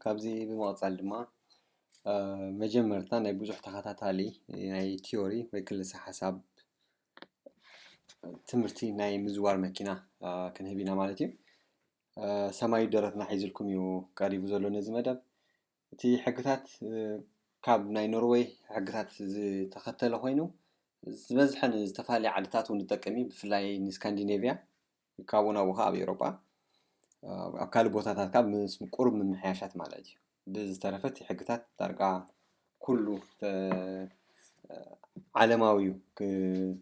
ካብዚ ብምቕጻል ድማ መጀመርታ ናይ ብዙሕ ተኸታታሊ ናይ ቲዮሪ ወይ ክልሰ ሓሳብ ትምህርቲ ናይ ምዝዋር መኪና ክንህብ ኢና ማለት እዩ። ሰማዩ ደረትና ሒዝልኩም እዩ ቀሪቡ ዘሎ ነዚ መደብ። እቲ ሕግታት ካብ ናይ ኖርወይ ሕግታት ዝተኸተለ ኮይኑ ዝበዝሐ ንዝተፈላለየ ዓድታት እውን ዝጠቅም እዩ። ብፍላይ ንስካንዲኔቪያ፣ ካብኡ ናብኡ ከዓ ኣብ ኤውሮጳ ኣብ ካልእ ቦታታት ካብ ምስ ቁሩብ ምምሕያሻት ማለት እዩ። ብዝተረፈ እቲ ሕግታት ዳርጋ ኩሉ ዓለማዊ እዩ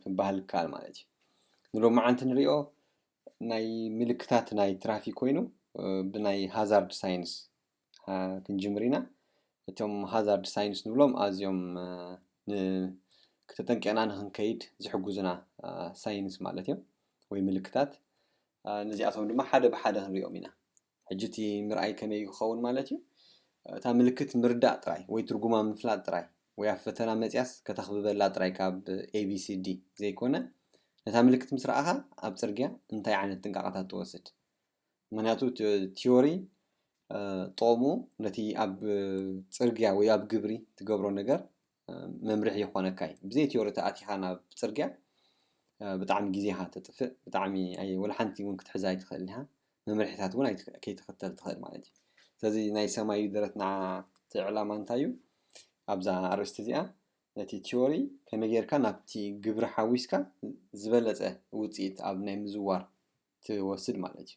ክበሃል ይከኣል ማለት እዩ። ንሎማዓንቲ ንሪኦ ናይ ምልክታት ናይ ትራፊክ ኮይኑ ብናይ ሃዛርድ ሳይንስ ክንጅምር ኢና። እቶም ሃዛርድ ሳይንስ ንብሎም ኣዝዮም ክተጠንቀና ንክንከይድ ዝሕግዙና ሳይንስ ማለት እዮም ወይ ምልክታት። ነዚኣቶም ድማ ሓደ ብሓደ ክንሪኦም ኢና። ሕጂ እቲ ምርኣይ ከመይ ክኸውን ማለት እዩ? እታ ምልክት ምርዳእ ጥራይ ወይ ትርጉማ ምፍላጥ ጥራይ ወይ ኣብ ፈተና መፅያስ ከተኽብበላ ጥራይ ካብ ኤቢሲዲ ዘይኮነ፣ ነታ ምልክት ምስ ረኣኻ ኣብ ፅርግያ እንታይ ዓይነት ጥንቃቐታት ትወስድ? ምክንያቱ ቲዮሪ ጥቕሙ ነቲ ኣብ ፅርግያ ወይ ኣብ ግብሪ ትገብሮ ነገር መምርሒ ይኾነካ እዩ። ብዘይ ቲዮሪ ተኣቲኻ ናብ ፅርግያ ብጣዕሚ ግዜኻ ተጥፍእ፣ ብጣዕሚ ወላ ሓንቲ እውን ክትሕዛ ኣይትኽእል ኢኻ። መምርሒታት እውን ከይትኽተል ትኽእል ማለት እዩ። ስለዚ ናይ ሰማዩ ደረትና እቲ ዕላማ እንታይ እዩ? ኣብዛ ኣርእስቲ እዚኣ ነቲ ቲዮሪ ከመይ ጌርካ ናብቲ ግብሪ ሓዊስካ ዝበለፀ ውፅኢት ኣብ ናይ ምዝዋር ትወስድ ማለት እዩ።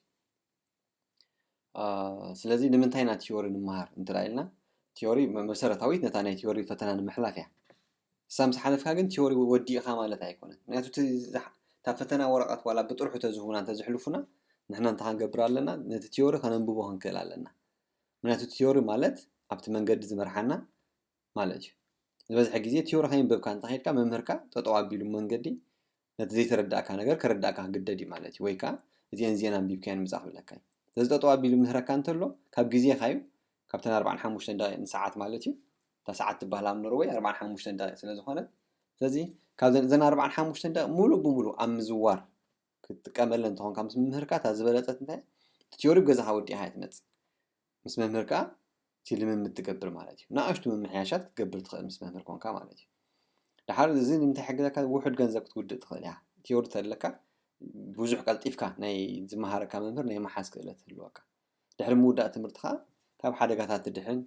ስለዚ ንምንታይ ኢና ቲዮሪ ንምሃር እንተ ኢልና፣ ቲዮሪ መሰረታዊት ነታ ናይ ቲዮሪ ፈተና ንምሕላፍ እያ። እሳ ምስ ሓለፍካ ግን ቲዮሪ ወዲእኻ ማለት ኣይኮነን። ምክንያቱ እታ ፈተና ወረቐት ዋላ ብጥርሑ ተዝህቡና እንተዝሕልፉና ንሕና እንታይ ክንገብር ኣለና? ነቲ ቲዮሪ ከነንብቦ ክንክእል ኣለና። ምክንያቱ ቲዮሪ ማለት ኣብቲ መንገዲ ዝመርሓና ማለት እዩ። ዝበዝሐ ግዜ ቲዮሪ ከይንበብካ እንተኸይድካ መምህርካ ጠጠው ኣቢሉ መንገዲ ነቲ ዘይተረዳእካ ነገር ከረዳእካ ክግደድ እዩ ማለት እዩ። ወይ ከዓ እዚአን እዚአን ኣንቢብካየን ምፃእ ክብለካ እዩ። ስለዚ ጠጠው ኣቢሉ ምህረካ እንተሎ ካብ ግዜኻ እዩ፣ ካብተን ኣርባዓን ሓሙሽተን ደቂቕ ንሰዓት ማለት እዩ። እታ ሰዓት ትበሃል ኣብ ኖርወይ ኣርባዓን ሓሙሽተን ደቂቕ ስለዝኾነት፣ ስለዚ ካብ እዘን ኣርባዓን ሓሙሽተን ደቂቕ ሙሉእ ብሙሉእ ኣብ ምዝዋር ክትጥቀመለን እንተኾንካ ምስ መምህርካ እታ ዝበለፀት እንታይ ቲዮሪ ገዛኻ ወዲእኻ እያ ትመፅእ። ምስ መምህር ከዓ እቲ ልምምድ ትገብር ማለት እዩ። ንኣሽቱ ምምሕያሻት ክትገብር ትኽእል ምስ መምህር ኮንካ ማለት እዩ። ድሓር እዚ ንምንታይ ይሕግዘካ? ውሑድ ገንዘብ ክትውድእ ትኽእል እያ። ቲዮሪ ተለካ ብዙሕ ቀልጢፍካ ናይ ዝመሃረካ መምህር ናይ መሓዝ ክእለት ህልወካ። ድሕሪ ምውዳእ ትምህርቲ ከዓ ካብ ሓደጋታት ትድሕን፣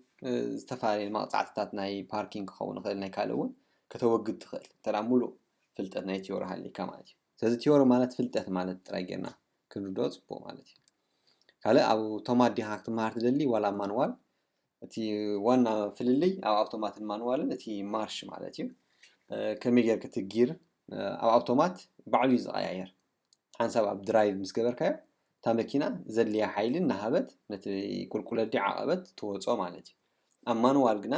ዝተፈላለዩ መቕፃዕትታት ናይ ፓርኪንግ ክኸውን ይኽእል፣ ናይ ካልእ እውን ከተወግድ ትኽእል። እንተ ሙሉእ ፍልጠት ናይ ቲዮሪ ሃልይካ ማለት እዩ። ስለዚ ቲዮሪ ማለት ፍልጠት ማለት ጥራይ ጌርና ክንርድኦ ፅቡቅ ማለት እዩ። ካልእ ኣብ ኣውቶማት ዲኻ ክትመሃር ትደሊ ዋላ ማንዋል? እቲ ዋና ፍልልይ ኣብ ኣውቶማትን ማንዋልን እቲ ማርሽ ማለት እዩ። ከመይ ጌርክ እቲ ጊር ኣብ ኣውቶማት ባዕሉ እዩ ዝቀያየር። ሓንሳብ ኣብ ድራይቭ ምስ ገበርካዮ እታ መኪና ዘድልያ ሓይሊ እናሃበት ነቲ ቁልቁለት ድዩ ዓቐበት ትወፅኦ ማለት እዩ። ኣብ ማንዋል ግና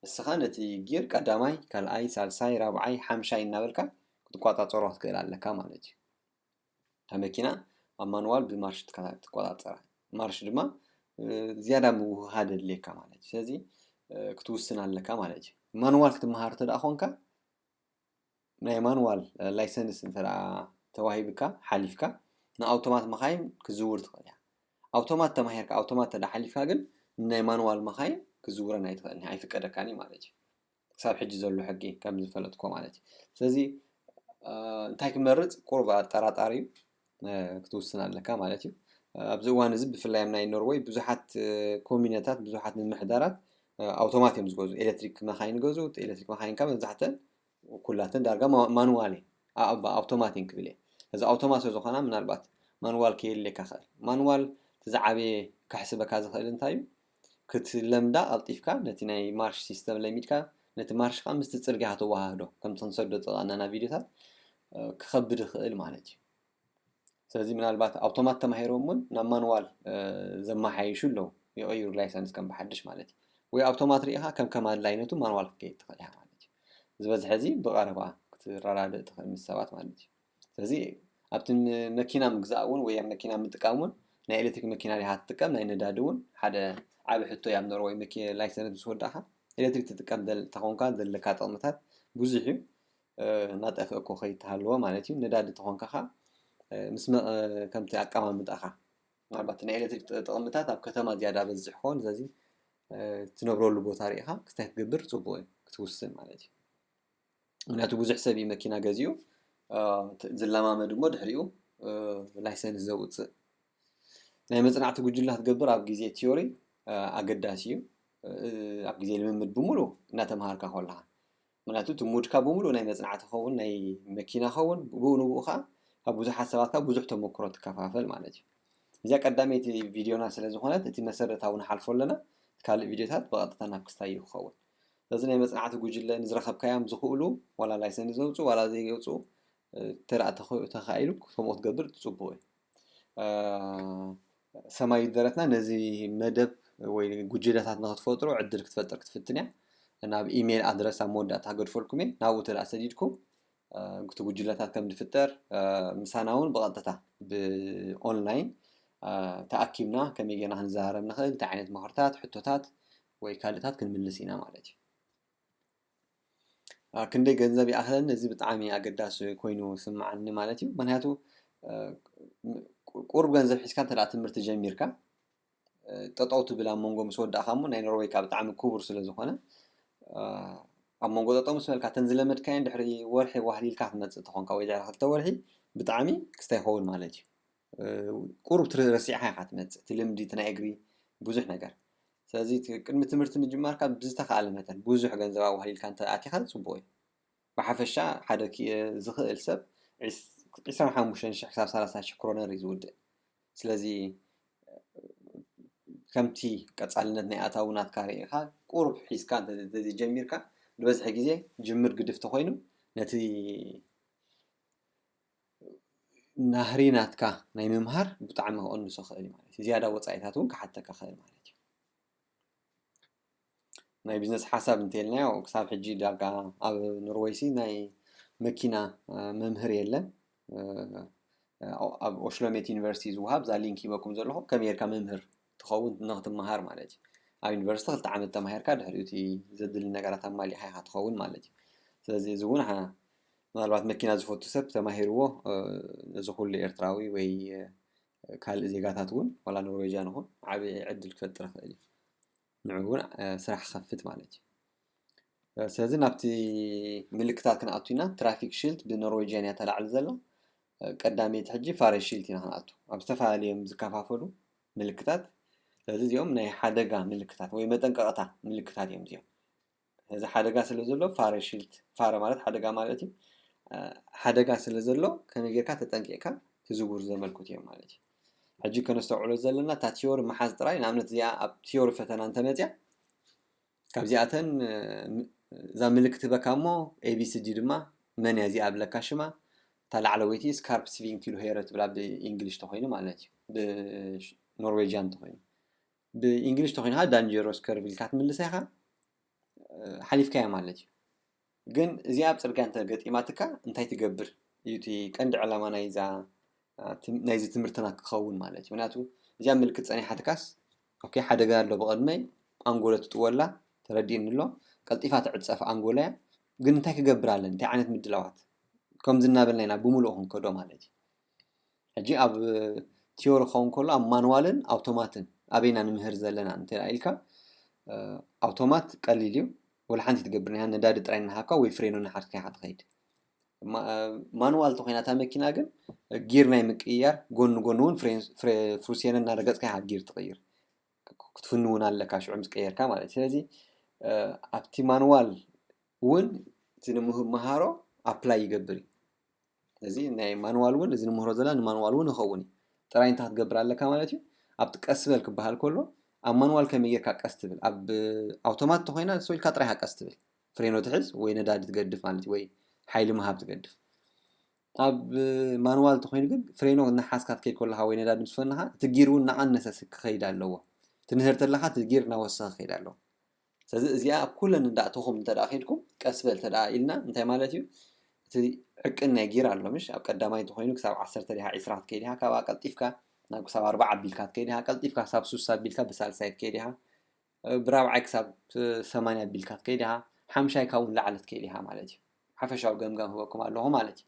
እስኻ ነቲ ጊር ቀዳማይ፣ ካልኣይ፣ ሳልሳይ፣ ራብዓይ፣ ሓምሻይ እናበልካ ክትቋፃፀሮ ክትክእል ኣለካ ማለት እዩ። እታ መኪና ኣብ ማንዋል ብማርሽ ትቆፃፀራ። ማርሽ ድማ ዝያዳ ምውህሃድ የድልየካ ማለት እዩ። ስለዚ ክትውስን ኣለካ ማለት እዩ። ማንዋል ክትመሃር እንተ ደኣ ኮንካ ናይ ማንዋል ላይሰንስ እንተ ደኣ ተዋሂብካ ሓሊፍካ ንኣውቶማት መኻይን ክዝውር ትኽእል እያ። ኣውቶማት ተማሂርካ ኣውቶማት እንተ ደኣ ሓሊፍካ ግን ናይ ማንዋል መኻይን ክዝውረን ኣይትኽእልን እያ፣ ኣይፍቀደካን እዩ ማለት እዩ። ክሳብ ሕጂ ዘሎ ሕጊ ከም ዝፈለጥኮ ማለት እዩ። ስለዚ እንታይ ክመርፅ ቁሩብ ኣጠራጣሪ እዩ፣ ክትውስን ኣለካ ማለት እዩ። ኣብዚ እዋን እዚ ብፍላይ ኣብ ናይ ኖርወይ ብዙሓት ኮሚነታት ብዙሓት ምምሕዳራት ኣውቶማት እዮም ዝገዝኡ። ኤሌክትሪክ መኻይን ይገዝኡ። ኤሌክትሪክ መኻይን ካብ መብዛሕተን ኩላተን ዳርጋ ማኑዋል እየን፣ ኣውቶማት እየን ክብል እየ። እዚ ኣውቶማት ስለዝኾና ምናልባት ማኑዋል ከየድልየካ ይኽእል። ማኑዋል እቲ ዝዓበየ ከሕስበካ ዝኽእል እንታይ እዩ? ክትለምዳ ቀልጢፍካ ነቲ ናይ ማርሽ ሲስተም ለሚድካ ነቲ ማርሽ ከዓ ምስቲ ፅርግያ ከተወሃህዶ ከምቲ ክንሰዶ ዝፀላእናና ቪድዮታት ክኸብድ ይኽእል ማለት እዩ። ስለዚ ምናልባት ኣውቶማት ተማሂሮም እውን ናብ ማኑዋል ዘመሓይሹ ኣለዉ፣ ይቕይሩ ላይሰንስ ከም ብሓድሽ ማለት እዩ። ወይ ኣውቶማት ርኢኻ ከም ከም ኣድላይነቱ ማኑዋል ክትከይድ ትኽእል ኢኻ ማለት እዩ። ዝበዝሐ እዚ ብቐረባ ክትረዳድእ ትኽእል ምስ ሰባት ማለት እዩ። ስለዚ ኣብቲ መኪና ምግዛእ እውን ወይ ኣብ መኪና ምጥቃም እውን ናይ ኤሌክትሪክ መኪና ዲኻ ትጥቀም ናይ ነዳዲ እውን ሓደ ዓቢ ሕቶ እዩ። ኣብ ኖርወይ ላይሰንስ ምስ ወዳእኻ ኤሌክትሪክ ትጥቀም ተኾንካ ዘለካ ጥቕምታት ብዙሕ እዩ። እናጠፍአ እኮ ከይተሃለወ ማለት እዩ። ነዳዲ ተኾንካ ኸዓ ምስ ከምቲ ኣቀማምጣኻ ምናልባት ናይ ኤሌክትሪክ ጥቕምታት ኣብ ከተማ ዝያዳ በዝሕ ክኸውን፣ ስለዚ ትነብረሉ ቦታ ርኢኻ ክስታይ ክትገብር ፅቡቅ እዩ ክትውስን ማለት እዩ። ምክንያቱ ብዙሕ ሰብ እዩ መኪና ገዚኡ ዝለማመድ እሞ ድሕሪኡ ላይሰንስ ዘውፅእ ናይ መፅናዕቲ ጉጅላ ክትገብር ኣብ ግዜ ቲዮሪ ኣገዳሲ እዩ። ኣብ ግዜ ልምምድ ብምሉ እናተምሃርካ ከለካ ምክንያቱ እቲ ሙድካ ብምሉ ናይ መፅናዕቲ ኸውን ናይ መኪና ኸውን ብኡ ንብኡ ከዓ ካብ ብዙሓት ሰባት ከዓ ብዙሕ ተመክሮ ትከፋፈል ማለት እዩ። እዚኣ ቀዳመይቲ ቪድዮና ስለ ዝኾነት እቲ መሰረታዊ ንሓልፎ ኣለና። ካልእ ቪድዮታት ብቐጥታ ናብ ክስታይ እዩ ክኸውን። ስለዚ ናይ መፅናዕቲ ጉጅለ ንዝረኸብካዮም ዝኽእሉ ዋላ ላይሰንስ ዘውፅኡ ዋላ ዘየውፅኡ ተረኣ ተኻኢሉ ከምኡ ክትገብር ፅቡቅ እዩ። ሰማይ ደረትና ነዚ መደብ ወይ ጉጅለታት ንክትፈጥሩ ዕድል ክትፈጥር ክትፍትን እያ። ናብ ኢሜይል ኣድረስ ኣብ መወዳእታ ገድፈልኩም እየ ናብኡ ተደኣ ሰዲድኩም እቲ ጉጅለታት ከም ዝፍጠር ምሳና እውን ብቐጥታ ብኦንላይን ተኣኪብና ከመይ ጌርና ክንዘራረብ ንኽእል እንታይ ዓይነት ምኽርታት ሕቶታት ወይ ካልእታት ክንምልስ ኢና ማለት እዩ። ክንደይ ገንዘብ ይኣኽለኒ እዚ ብጣዕሚ ኣገዳሲ ኮይኑ ስምዓኒ ማለት እዩ። ምክንያቱ ቁሩብ ገንዘብ ሒዝካ እንተ ትምህርቲ ጀሚርካ ጠጠው ትብል ኣብ መንጎ ምስ ወዳእካ እሞ ናይ ኖርወይ ከዓ ብጣዕሚ ክቡር ስለ ዝኾነ ኣብ መንጎ ጠጠው ምስ በልካ ተን ዝለመድካየን ድሕሪ ወርሒ ዋህሊልካ ክትመፅእ ተኾንካ ወይ ድሕሪ ክልተ ወርሒ ብጣዕሚ ክስታይ ይኸውን ማለት እዩ። ቁሩብ ረሲዕካ ኢካ ትመፅእ እቲ ልምዲ እቲ ናይ እግሪ ብዙሕ ነገር ስለዚ ቅድሚ ትምህርቲ ምጅማርካ ብዝተካኣለ መጠን ብዙሕ ገንዘብ ኣዋህሊልካ እንተ ኣቲካ ፅቡቅ እዩ። ብሓፈሻ ሓደ ዝኽእል ሰብ ዒስራን ሓሙሽተን ሽሕ ክሳብ ሰላሳ ሽሕ ክሮነር እዩ ዝውድእ። ስለዚ ከምቲ ቀፃልነት ናይ ኣታዊ ናትካ ርኢኻ ቁሩብ ሒዝካ እንተዘይጀሚርካ ዝበዝሐ ግዜ ጅምር ግድፍ ተኮይኑ ነቲ ናህሪ ናትካ ናይ ምምሃር ብጣዕሚ ክቕንሶ ክእል ማለት እዩ ዝያዳ ወፃኢታት እውን ክሓተካ ክእል ማለት እዩ። ናይ ቢዝነስ ሓሳብ እንተልናዮ ክሳብ ሕጂ ዳርጋ ኣብ ኖርወይ ሲ ናይ መኪና መምህር የለን። ኣብ ኦሽሎሜት ዩኒቨርሲቲ ዝወሃብ እዛ ሊንክ ሂበኩም ዘለኹ ከመይ ጌርካ መምህር ትኸውን ንክትመሃር ማለት እዩ። ኣብ ዩኒቨርሲቲ ክልተ ዓመት ተማሂርካ ድሕሪኡ እቲ ዘድሊ ነገራት ኣማሊእካ ኢካ ትኸውን ማለት እዩ። ስለዚ እዚ እውን ምናልባት መኪና ዝፈቱ ሰብ ተማሂርዎ ነዚ ኩሉ ኤርትራዊ ወይ ካልእ ዜጋታት እውን ዋላ ኖርዌጅያን ይኹን ዓብዪ ዕድል ክፈጥር ይኽእል እዩ። ንዑ እውን ስራሕ ክኸፍት ማለት እዩ። ስለዚ ናብቲ ምልክታት ክንኣቱ ኢና። ትራፊክ ሽልት ብኖርዌጅያን እያ ተላዕሊ ዘላ። ቀዳመይቲ ሕጂ ፋረ ሽልት ኢና ክንኣቱ ኣብ ዝተፈላለዮም ዝከፋፈሉ ምልክታት። ስለዚ እዚኦም ናይ ሓደጋ ምልክታት ወይ መጠንቀቕታ ምልክታት እዮም እዚኦም። እዚ ሓደጋ ስለ ዘሎ ፋረ ሽልት ፋረ ማለት ሓደጋ ማለት እዩ። ሓደጋ ስለ ዘሎ ከመይ ጌርካ ተጠንቂቕካ ትዝውር ዘመልክቱ እዮም ማለት እዩ። ሕጂ ከነስተውዕሎ ዘለና እታ ቲዮሪ ምሓዝ ጥራይ ንኣብነት እዚኣ ኣብ ቲዮሪ ፈተና እንተመፅያ ካብዚኣተን እዛ ምልክት ህበካ እሞ ኤቢሲዲ ድማ መን እያ እዚኣ ብለካ ሽማ እታ ላዕለወይቲ ስካርፕ ስቪንግ ቲሉ ሄረ ትብላ ብእንግሊሽ ተኮይኑ ማለት እዩ ብኖርዌጅያን ተኮይኑ ብእንግሊሽ ተኮይኑ ከዓ ዳንጀሮስ ከርቭ ኢልካ ትምልሳ ኢካ ሓሊፍካያ ማለት እዩ። ግን እዚኣ ኣብ ፅርግያ እንተገጢማትካ እንታይ ትገብር እዩ እቲ ቀንዲ ዕላማ ናይዚ ትምህርትና ክኸውን ማለት እዩ። ምክንያቱ እዚኣ ምልክት ፀኒሓትካስ ሓደጋ ኣሎ ብቐድመይ ኣንጎሎ ትጥወላ ተረዲእኒ ኣሎ ቀልጢፋ ትዕፀፍ ኣንጎሎ እያ። ግን እንታይ ክገብር ኣለኒ እንታይ ዓይነት ምድላዋት ከምዚ እናበልና ኢና ብምሉእ ክንከዶ ማለት እዩ። ሕጂ ኣብ ቲዮሪ ክኸውን ከሎ ኣብ ማንዋልን ኣውቶማትን ኣበይና ንምህር ዘለና እንተ ኢልካ ኣውቶማት ቀሊል እዩ። ወላ ሓንቲ ትገብር ነዳዲ ጥራይ እናሃብካ ወይ ፍሬኖ እናሓዝካ ኢኻ ትኸይድ። ማንዋል ተኮይና እታ መኪና ግን ጊር ናይ ምቅይያር ጎኒ ጎኒ እውን ፍሩሴነ እናረገፅካ ኢኻ ጊር ትቕይር። ክትፍንውን ኣለካ ሽዑ ምስ ቀየርካ ማለት እዩ። ስለዚ ኣብቲ ማንዋል እውን እቲ ንምሃሮ ኣፕላይ ይገብር እዩ። እዚ ናይ ማንዋል እውን እዚ ንምህሮ ዘለና ንማንዋል እውን ይኸውን እዩ። ጥራይ እንታይ ክትገብር ኣለካ ማለት እዩ። ኣብቲ ቀስ በል ክበሃል ከሎ ኣብ ማንዋል ከመይ ጌርካ ቀስ ትብል ኣብ ኣውቶማት ተኮይና ንስው ኢልካ ጥራይ ኢካ ቀስ ትብል ፍሬኖ ትሕዝ ወይ ነዳዲ ትገድፍ ማለት እዩ ወይ ሓይሊ ምሃብ ትገድፍ። ኣብ ማንዋል ተኮይኑ ግን ፍሬኖ እናሓዝካ ትከይድ ከለካ ወይ ነዳዲ ምስ ፈነካ እቲ ጊር እውን እናቀነሰ ክኸይድ ኣለዎ። ትንህር ተለካ እቲ ጊር እናወሰኸ ክኸይድ ኣለዎ። ስለዚ እዚኣ ኣብ ኩለን እንዳእተኹም እንተ ደኣ ከይድኩም ቀስ በል እንተ ደኣ ኢልና እንታይ ማለት እዩ? እቲ ዕቅን ናይ ጊር ኣሎ ምሽ ኣብ ቀዳማይ እንተኾይኑ ክሳብ ዓሰርተ ዲኻ ዒስራ ክትከይድ ኢኻ ካብኣ ቀልጢፍካ ናብ ክሳብ ኣርባዓ ኣቢልካ ትከይድ ኢኻ ቀልጢፍካ ክሳብ ሱሳ ኣቢልካ ብሳልሳይ ትከይድ ኢኻ ብራብዓይ ክሳብ ሰማንያ ኣቢልካ ትከይድ ኢኻ ሓምሻይ ካብኡ ንላዕሊ ትከይድ ኢኻ ማለት እዩ ሓፈሻዊ ገምጋም ህበኩም ኣለኹ ማለት እዩ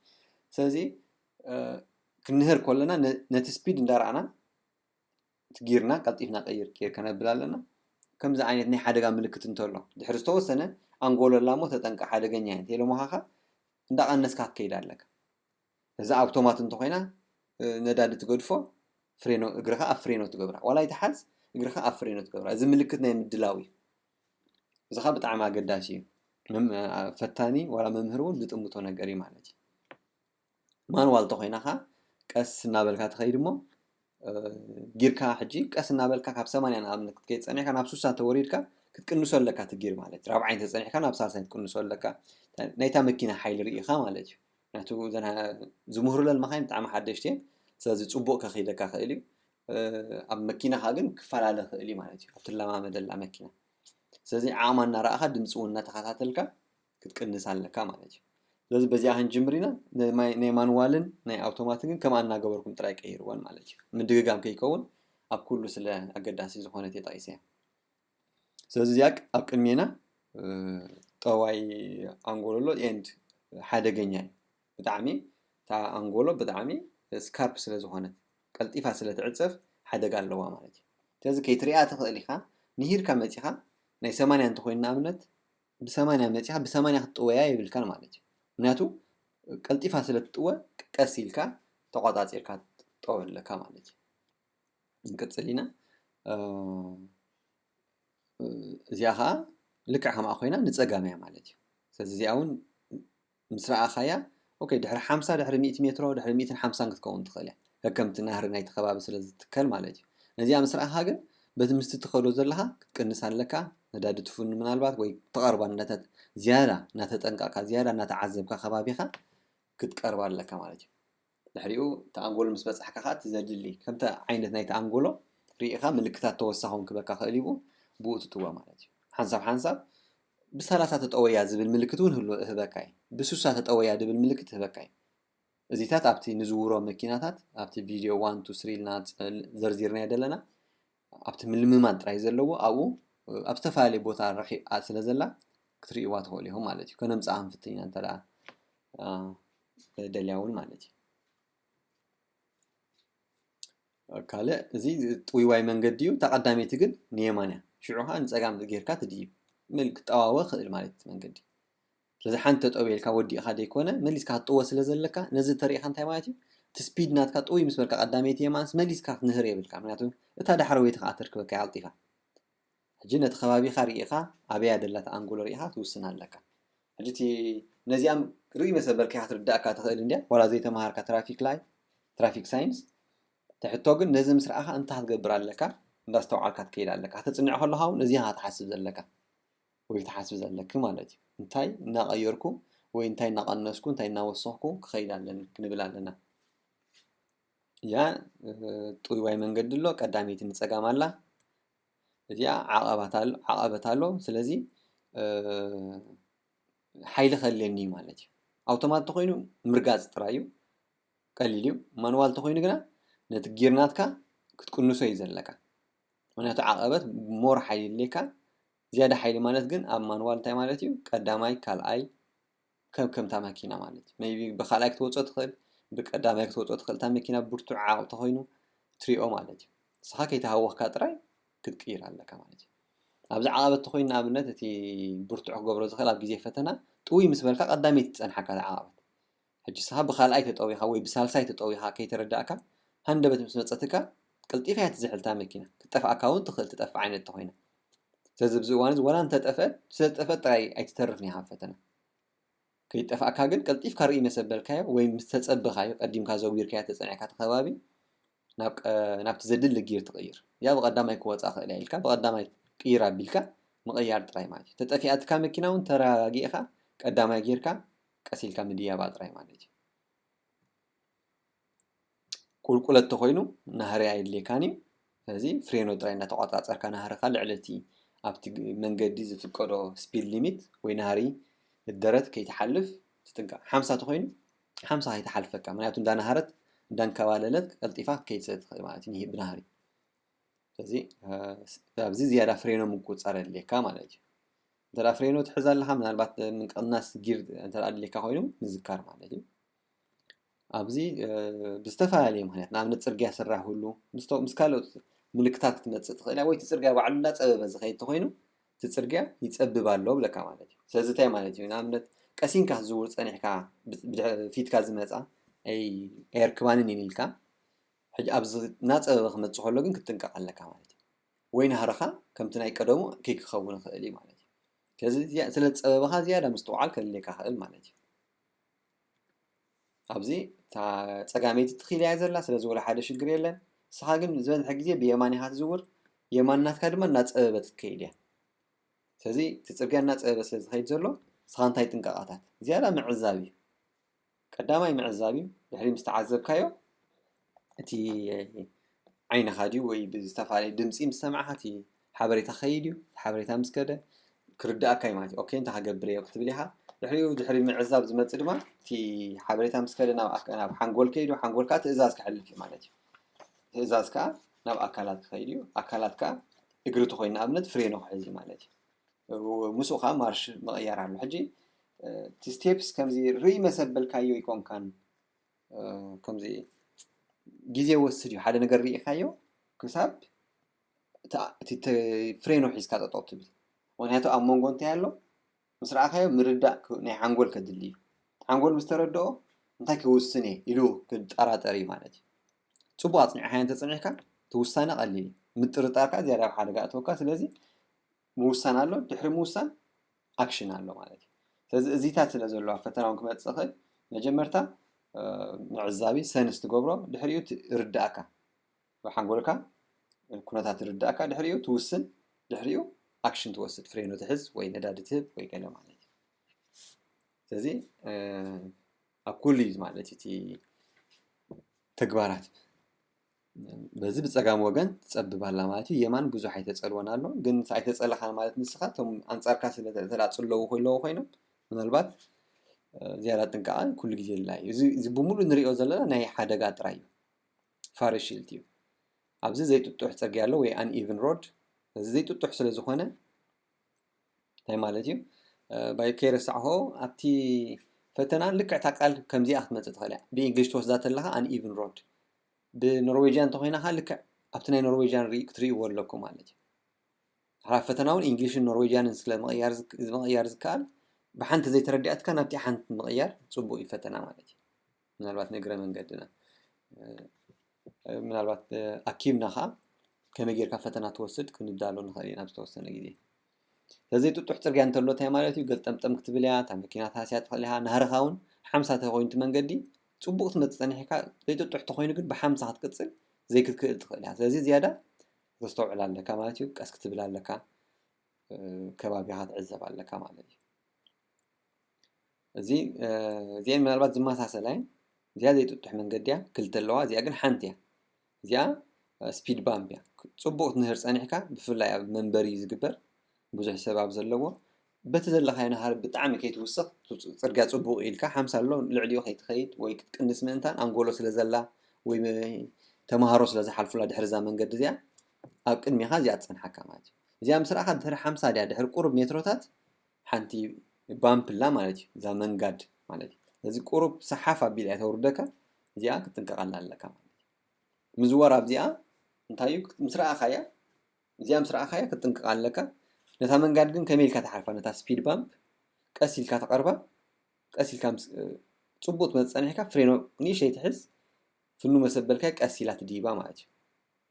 ስለዚ ክንህር ከለና ነቲ ስፒድ እንዳረኣና እቲ ጊርና ቀልጢፍና ቀይር ጌር ከነብል ኣለና። ከምዚ ዓይነት ናይ ሓደጋ ምልክት እንተሎ ድሕሪ ዝተወሰነ ኣንጎሎ ኣላ እሞ ተጠንቀቕ ሓደገኛ እየ እንተኢሎምኻ እንዳቐነስካ ክትከይድ ኣለካ። እዛ ኣውቶማት እንተኾይና ነዳዲ ትገድፎ፣ ፍሬኖ እግርኻ ኣብ ፍሬኖ ትገብራ፣ ዋላ ይትሓዝ እግርኻ ኣብ ፍሬኖ ትገብራ። እዚ ምልክት ናይ ምድላው እዩ። እዚ ኸዓ ብጣዕሚ ኣገዳሲ እዩ። ፈታኒ ዋላ መምህር እውን ዝጥምቶ ነገር እዩ ማለት እዩ። ማንዋል ተኾይና ኸዓ ቀስ እናበልካ ትኸይድ እሞ ጊርካ ሕጂ ቀስ እናበልካ ካብ ሰማንያ ንኣብነት ክትከይድ ጸኒሕካ ናብ ሱሳ ተወሪድካ ክትቅንሶ ኣለካ እቲ ጊር ማለት እዩ። ራብዓይ እንተጸኒሕካ ናብ ሳልሳይ ክትቅንሶ ኣለካ። ናይታ መኪና ሓይሊ ርኢኻ ማለት እዩ። ምክንያቱ እዘን ዝምህሩለን መኻይን ብጣዕሚ ሓደሽቲ እየን። ስለዚ ጽቡቕ ከኺደካ ክእል እዩ። ኣብ መኪናኻ ግን ክፈላለ ክእል እዩ ማለት እዩ። ኣብ ትለማመደላ መኪና። ስለዚ ዓቕማ እናረኣኻ ድምፂ እውን እናተኸታተልካ ክትቅንስ ኣለካ ማለት እዩ። ስለዚ በዚኣ ክንጅምር ኢና። ናይ ማንዋልን ናይ ኣውቶማትን ግን ከምኣ እናገበርኩም ጥራይ ቀይርወን ማለት እዩ። ምድግጋም ከይከውን ኣብ ኩሉ ስለ ኣገዳሲ ዝኾነት እየ ጠቒሰ። ስለዚ እዚኣ ኣብ ቅድሜና ጠዋይ ኣንጎሎ ኣሎ ኤንድ ሓደገኛ እዩ ብጣዕሚ። እታ ኣንጎሎ ብጣዕሚ ስካርፕ ስለ ዝኾነት ቀልጢፋ ስለ ትዕፀፍ ሓደጋ ኣለዋ ማለት እዩ። ስለዚ ከይትሪኣ ትኽእል ኢኻ። ንሂርካ መፂኻ ናይ ሰማንያ እንተኮይኑ ንኣብነት ብሰማንያ መፂኻ ብሰማንያ ክትጥወያ የብልካን ማለት እዩ። ምክንያቱ ቀልጢፋ ስለ ትጥወ ቀስ ኢልካ ተቋፃፂርካ ትጠወ ኣለካ ማለት እዩ። ንቅፅል ኢና። እዚኣ ከዓ ልክዕ ከምኣ ኮይና ንፀጋም እያ ማለት እዩ። ስለዚ እዚኣ እውን ምስ ረኣኻያ ኦኬ ድሕሪ ሓምሳ ድሕሪ ሚእቲ ሜትሮ ድሕሪ ሚእትን ሓምሳን ክትከውን ትኽእል እያ። ከከምቲ ናህሪ ናይቲ ከባቢ ስለ ዝትከል ማለት እዩ። ነዚኣ ምስ ረኣኻ ግን በቲ ምስቲ ትኸዶ ዘለኻ ክትቅንስ ኣለካ። ነዳዲ ትፉን ምናልባት ወይ ተቐርባ እንዳተ ዝያዳ እናተጠንቀቕካ ዝያዳ እናተዓዘብካ ከባቢኻ ክትቀርባ ኣለካ ማለት እዩ። ድሕሪኡ እቲ ኣንጎሎ ምስ በጻሕካ ከኣ እቲ ዘድሊ ከምቲ ዓይነት ናይቲ ኣንጎሎ ርኢኻ ምልክታት ተወሳኺ እውን ክበካ ክእል እዩ። ብኡ ትጥወ ማለት እዩ። ሓንሳብ ሓንሳብ ብሰላሳ ተጠወያ ዝብል ምልክት እውን ህሉ እህበካ እዩ። ብሱሳ ተጠወያ ዝብል ምልክት እህበካ እዩ። እዚታት ኣብቲ ንዝውሮ መኪናታት ኣብቲ ቪድዮ ዋን ቱ ስሪ ኢልና ዘርዚርናዮ ዘለና ኣብቲ ምልምማድ ጥራይ ዘለዎ ኣብኡ ኣብ ዝተፈላለየ ቦታ ረኺ ስለ ዘላ ክትርእይዋ ትኽእሉ ኢኹም ማለት እዩ። ከነምጽኣ ክንፍትን ኢና እንተ ደኣ ደልያ እውን ማለት እዩ። ካልእ እዚ ጥውይዋይ መንገዲ እዩ። እታ ቀዳመይቲ ግን ንየማን እያ። ሽዑ ኸዓ ንጸጋም ጌርካ ትድይብ። ምል ክጠዋወ ክእል ማለት እቲ መንገዲ። ስለዚ ሓንቲ ተጠውየልካ ወዲእኻ ደይኮነ መሊስካ ክትጥወ ስለ ዘለካ ነዚ ተሪእኻ እንታይ ማለት እዩ? እቲ ስፒድ ናትካ ጥውይ ምስ በልካ ቀዳመይቲ የማንስ መሊስካ ክንህር የብልካ። ምክንያቱ እታ ዳሕረወይቲ ኸዓ ተርክበካ እያ ቀልጢፋ። ሕጂ ነቲ ከባቢኻ ርኢኻ ኣበያ ደላ እታ ኣንጎሎ ርኢኻ ትውስን ኣለካ። ሕጂ እቲ ነዚኣም ርኢ መሰበልካ ክትርዳእካ ትኽእል እንድያ ዋላ ዘይተምሃርካ ትራፊክ ላይት ትራፊክ ሳይንስ። እቲ ሕቶ ግን ነዚ ምስ ረኣኻ እንታይ ክትገብር ኣለካ እንዳስተውዓልካ ትከይድ ኣለካ። ከተጽንዕ ከለኻ እውን ነዚኣ ክትሓስብ ዘለካ ወይ ክትሓስብ ዘለኪ ማለት እዩ። እንታይ እናቐየርኩ ወይ እንታይ እናቐነስኩ እንታይ እናወሰኽኩ ክኸይድ ኣለኒ ክንብል ኣለና። እዚኣ ጥውይዋይ መንገዲ ኣሎ። ቀዳመይቲ ንጸጋም ኣላ። እዚኣ ዓቐባት ኣሎ ዓቐበት ኣሎ። ስለዚ ሓይሊ ከድልየኒ እዩ ማለት እዩ። ኣውቶማት ተኮይኑ ምርጋፅ ጥራይ እዩ፣ ቀሊል እዩ። ማንዋል ተኮይኑ ግና ነቲ ጊር ናትካ ክትቅንሶ እዩ ዘለካ። ምክንያቱ ዓቐበት ሞር ሓይሊ የድልየካ። ዝያዳ ሓይሊ ማለት ግን ኣብ ማንዋል እንታይ ማለት እዩ? ቀዳማይ፣ ካልኣይ፣ ከም ከምታ መኪና ማለት እዩ። ሜይቢ ብካልኣይ ክትወጾ ትኽእል፣ ብቀዳማይ ክትወጾ ትኽእል። እታ መኪና ብርቱዕ ዓቕብ ተኮይኑ ትሪኦ ማለት እዩ። ንስኻ ከይተሃወኽካ ጥራይ ክትቅይር ኣለካ ማለት እዩ። ኣብዚ ዓቐበት ተኮይኑ ንኣብነት እቲ ብርቱዕ ክገብሮ ዝኽእል ኣብ ግዜ ፈተና ጥውይ ምስ በልካ ቀዳመይቲ ትጸንሓካ እታ ዓቐበት። ሕጂ ንስኻ ብካልኣይ ተጠዊኻ ወይ ብሳልሳይ ተጠዊኻ ከይተረዳእካ ሃንደበት ምስ መጸትካ ቀልጢፋ እያ ትዝሕል እታ መኪና። ክትጠፍኣካ እውን ትኽእል ትጠፍእ ዓይነት ተኮይና። ስለዚ ኣብዚ እዋን እዚ ዋላ እንተጠፍአት ብዝተጠፍአት ጥራይ ኣይትተርፍን ኢኻ ኣብ ፈተና። ከይጠፍኣካ ግን ቀልጢፍካ ርኢ መሰበልካዮ ወይ ምስ ተጸበኻዮ ቀዲምካ ዘዊርካዮ ተጸኒዕካ እቲ ከባቢ ናብቲ ዘድሊ ጊር ትቕይር። እዚኣ ብቐዳማይ ክወጻ ክእል እያ ኢልካ ብቐዳማይ ቅይር ኣቢልካ ምቕያር ጥራይ ማለት እዩ። ተጠፊኣትካ መኪና እውን ተረጋጊእኻ ቀዳማይ ጌርካ ቀስ ኢልካ ምድያባ ጥራይ ማለት እዩ። ቁልቁለት ተኾይኑ ናህሪ ኣየድልየካን እዩ። ስለዚ ፍሬኖ ጥራይ እናተቆጻጸርካ ናህርኻ ልዕሊ እቲ ኣብቲ መንገዲ ዝፍቀዶ ስፒድ ሊሚት ወይ ናህሪ ደረት ከይትሓልፍ ትጥንቀቕ። ሓምሳ ተኾይኑ ሓምሳ ከይትሓልፈካ፣ ምክንያቱ እንዳናሃረት እንዳንከባለለት ቀልጢፋ ክትከይድ ስለ ትኽእል ማለት እዩ ብናህሪ። ስለዚ ኣብዚ ዝያዳ ፍሬኖ ምቁጽጻር የድልየካ ማለት እዩ። እንተ ፍሬኖ ትሕዝ ኣለኻ ምናልባት ምንቅናስ ጊር እንተ ኣድልየካ ኮይኑ ምዝካር ማለት እዩ። ኣብዚ ብዝተፈላለየ ምክንያት ንኣብነት ጽርግያ ስራሕሉ ምስ ካልኦት ምልክታት ክትመፅእ ትኽእል እያ። ወይ እቲ ፅርግያ ባዕሉ እንዳፀበበ ዝኸይድ ተኾይኑ እቲ ፅርግያ ይፀብብ ኣሎ ብለካ ማለት እዩ። ስለዚ እንታይ ማለት እዩ? ንኣብነት ቀሲንካ ክትዝውር ፀኒሕካ፣ ብ- ብድሕ- ፊትካ ዝመፃ ኣይ- ኣየርክባንን እየን ኢልካ፣ ሕጂ ኣብዚ እናፀበበ ክመፅእ ከሎ ግን ክትጥንቀቕ ኣለካ ማለት እዩ። ወይ ናህርኻ ከምቲ ናይ ቀደሙ ከይክኸውን ይኽእል እዩ ማለት እዩ። ስለዚ ዝያ- ስለ ዝፀበበኻ ዝያዳ ምስትውዓል ከድልየካ ይኽእል ማለት እዩ። ኣብዚ እታ ፀጋመይቲ ትኺል እያ ዘላ፣ ስለዚ ወላ ሓደ ሽግር የለን። ንስኻ ግን ዝበዝሐ ግዜ ብየማን ኢኻ ትዝውር፣ የማን ናትካ ድማ እናፀበበት ክትከይድ እያ። ስለዚ እቲ ፅርግያ እናፀበበ ስለ ዝኸይድ ዘሎ ንስኻ እንታይ ጥንቃቓታት ዝያዳ ምዕዛብ እዩ። ቀዳማይ ምዕዛብ እዩ። ድሕሪ ምስ ተዓዘብካዮ እቲ ዓይንኻ ድዩ ወይ ብዝተፈላለየ ድምፂ ምስ ሰማዕኻ እቲ ሓበሬታ ክኸይድ እዩ። እቲ ሓበሬታ ምስ ከደ ክርድኣካ እዩ ማለት እዩ። ኦኬ እንታይ ክገብር እየ ክትብል ኢኻ። ድሕሪኡ ድሕሪ ምዕዛብ ዝመፅእ ድማ እቲ ሓበሬታ ምስ ከደ ናብ ኣካ- ናብ ሓንጎል ከይዱ ሓንጎል ከዓ ትእዛዝ ከሕልፍ እዩ ማለት እዩ። ትእዛዝ ከዓ ናብ ኣካላት ክኸይድ እዩ። ኣካላት ከዓ እግሪ ተኮይኑ ንኣብነት ፍሬኖ ክሕዝ እዩ ማለት እዩ። ምስኡ ከዓ ማርሽ ምቕያር ኣሎ። ሕጂ እቲ ስቴፕስ ከምዚ ርኢ መሰበልካዮ ኣይኮንካን ከምዚ ግዜ ወስድ እዩ። ሓደ ነገር ርኢኻዮ ክሳብ እቲ ፍሬኖ ሒዝካ ጠጠው ትብል። ምክንያቱ ኣብ መንጎ እንታይ ኣሎ ምስ ረኣኻዮ ምርዳእ ናይ ሓንጎል ከድሊ እዩ። ሓንጎል ምስ ተረድኦ እንታይ ክውስን እየ ኢሉ ክጠራጠር እዩ ማለት እዩ። ፅቡቅ ኣፅኒዕካዮ እንተፀኒሕካ እቲ ውሳነ ቀሊል እዩ። ምጥርጣርካ ዝያዳ ኣብ ሓደጋ ኣእትወካ። ስለዚ ምውሳን ኣሎ፣ ድሕሪ ምውሳን ኣክሽን ኣሎ ማለት እዩ። ስለዚ እዚታት ስለ ዘለዋ ፈተና እውን ክመፅእ ይኽእል። መጀመርታ ምዕዛቢ ሰንስ ትገብሮ፣ ድሕሪኡ ርዳእካ ብሓንጎልካ ኩነታት ርዳእካ፣ ድሕሪኡ ትውስን፣ ድሕሪኡ ኣክሽን ትወስድ፣ ፍሬኖ ትሕዝ ወይ ነዳዲ ትህብ ወይ ገለ ማለት እዩ። ስለዚ ኣብ ኩሉ እዩ ማለት እቲ ተግባራት በዚ ብፀጋም ወገን ትፀብብ ኣላ ማለት እዩ። የማን ብዙሕ ኣይተፀልወን ኣሎ፣ ግን ኣይተፀለኻን ማለት ንስኻ እቶም ኣንፃርካ ስለ ተላፅለዉ ከለዉ ኮይኖም ምናልባት ዝያዳ ጥንቃቐ ኩሉ ግዜ ላ እዩ። እዚ ብሙሉእ ንሪኦ ዘለና ናይ ሓደጋ ጥራይ እዩ። ፋርሺልት እዩ። ኣብዚ ዘይጥጡሕ ፅርግያ ኣሎ ወይ ኣን ኢቭን ሮድ። እዚ ዘይጥጡሕ ስለ ዝኾነ እንታይ ማለት እዩ? ባይ ከይረሳዕኾ ኣብቲ ፈተና ልክዕ እታ ቃል ከምዚኣ ክትመፅእ ትኽእል እያ። ብእንግሊሽ ትወስዳ ተለኻ ኣን ኢቭን ሮድ፣ ብኖርዌጅያን እንተኮይናኻ ልክዕ ኣብቲ ናይ ኖርዌጅያን ክትርእይዎ ኣለኩም ማለት እዩ። ድሕራ ፈተና እውን እንግሊሽን ኖርዌጅያንን ስለ ምቕያር ዝከኣል ብሓንቲ ዘይተረዲኣትካ ናብቲ ሓንቲ ምቕያር ፅቡቅ እዩ ፈተና ማለት እዩ። ምናልባት ንእግረ መንገድና ምናልባት ኣኪብና ከዓ ከመይ ጌርካ ፈተና ትወስድ ክንዳሎ ንኽእል ኢና ኣብ ዝተወሰነ ግዜ። ስለዚ ጥጡሕ ፅርግያ እንተሎ እንታይ ማለት እዩ? ገልጠምጠም ክትብል እያ፣ እታ መኪና ትሃስያ ትኽእል ኢኻ። ናህርኻ እውን ሓምሳ ተኮይኑ እቲ መንገዲ ፅቡቅ ትመፅእ ፀኒሕካ ዘይጥጡሕ ተኮይኑ ግን ብሓምሳ ክትቅፅል ዘይክትክእል ትኽእል እያ። ስለዚ ዝያዳ ክተስተውዕል ኣለካ ማለት እዩ። ቀስ ክትብል ኣለካ፣ ከባቢኻ ትዕዘብ ኣለካ ማለት እዩ። እዚ እዚአን ምናልባት ዝመሳሰላ እዚኣ ዘይጥጡሕ መንገዲ እያ፣ ክልተ ኣለዋ፣ እዚኣ ግን ሓንቲ እያ። እዚኣ ስፒድ ባምፕ እያ። ፅቡቅ ትንህር ፀኒሕካ ብፍላይ ኣብ መንበሪ እዩ ዝግበር፣ ብዙሕ ሰብ ኣብ ዘለዎ በቲ ዘለካዮ ናሃሪ ብጣዕሚ ከይትውስኽ ጽርግያ ጽቡቕ ኢልካ ሓምሳ ኣሎ ልዕሊኡ ከይትኸይድ ወይ ክትቅንስ ምእንታን ኣንጎሎ ስለ ዘላ ወይ ተምሃሮ ስለ ዝሓልፉላ ድሕሪ እዛ መንገዲ እዚኣ ኣብ ቅድሜኻ እዚኣ ትጸንሓካ ማለት እዩ። እዚኣ ምስ ረኣኻ ድሕሪ ሓምሳ ድያ ድሕሪ ቁሩብ ሜትሮታት ሓንቲ ባምፕ ኣላ ማለት እዩ። እዛ መንጋድ ማለት እዩ። ስለዚ ቁሩብ ሰሓፍ ኣቢላ እያ ተውርደካ። እዚኣ ክትጥንቀቐላ ኣለካ ማለት እዩ። ምዝዋር ኣብዚኣ እንታይ እዩ ምስ ረኣኻያ እዚኣ ምስ ረኣኻያ ክትጥንቀቕ ኣለካ። ነታ መንጋድ ግን ከመይ ኢልካ ትሓልፋ? ነታ ስፒድ ባምፕ ቀስ ኢልካ ትቐርባ። ቀስ ኢልካ ምስ ጽቡቕ ትመጽእ ጸኒሕካ ፍሬኖ ንእሽተይ ትሕዝ። ፍኑ መሰበልካ ቀስ ኢላ ትድይባ ማለት እዩ።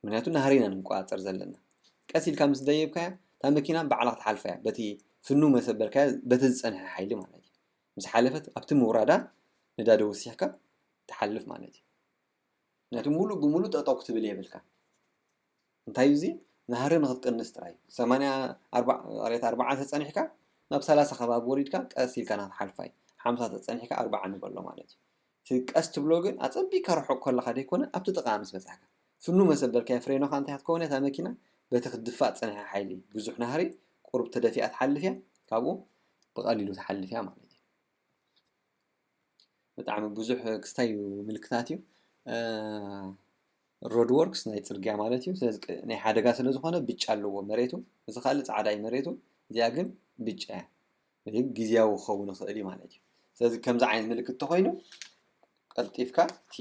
ምክንያቱ ናህሪና ንቆጻጸር ዘለና። ቀስ ኢልካ ምስ ደየብካያ እታ መኪና ባዕላ ክትሓልፋ እያ። በቲ ፍኑ መሰበልካ በቲ ዝጸንሐ ሓይሊ ማለት እዩ። ምስ ሓለፈት ኣብቲ ምውራዳ ነዳዲ ወሲኽካ ትሓልፍ ማለት እዩ። ምክንያቱ ሙሉእ ብሙሉእ ጠጠው ክትብል የብልካ። እንታይ እዩ እዚ? ናህሪ ንክትቅንስ ጥራይ እዩ። ሰማንያ ኣርባዓ ተጸኒሕካ ናብ ሰላሳ ከባቢ ወሪድካ ቀስ ኢልካ ናትሓልፋ እዩ። ሓምሳ ተጸኒሕካ ኣርባዓ ንበሎ ማለት እዩ። እቲ ቀስ ትብሎ ግን ኣጸቢካ ርሑቕ ከለኻ ደይኮነ ኣብቲ ጥቓ ምስ በጻሕካ ፍኑ መሰበልካዮ ፍሬኖኻ እንታይ ክትከውን እያ እታ መኪና በቲ ክትድፋእ ዝጸንሐ ሓይሊ ብዙሕ ናህሪ ቁሩብ ተደፊኣ ትሓልፍ እያ። ካብኡ ብቐሊሉ ትሓልፍ እያ ማለት እዩ። ብጣዕሚ ብዙሕ ክስታይ እዩ ምልክታት እዩ። ሮድ ወርክስ ናይ ፅርግያ ማለት እዩ። ስለዚ ናይ ሓደጋ ስለ ዝኾነ ብጫ ኣለዎ መሬቱ። እዚ ካልእ ፃዕዳ እዩ መሬቱ። እዚኣ ግን ብጫ እያ። እዚ ግዝያዊ ክኸውን ይኽእል እዩ ማለት እዩ። ስለዚ ከምዚ ዓይነት ምልክት ተኾይኑ ቀልጢፍካ እቲ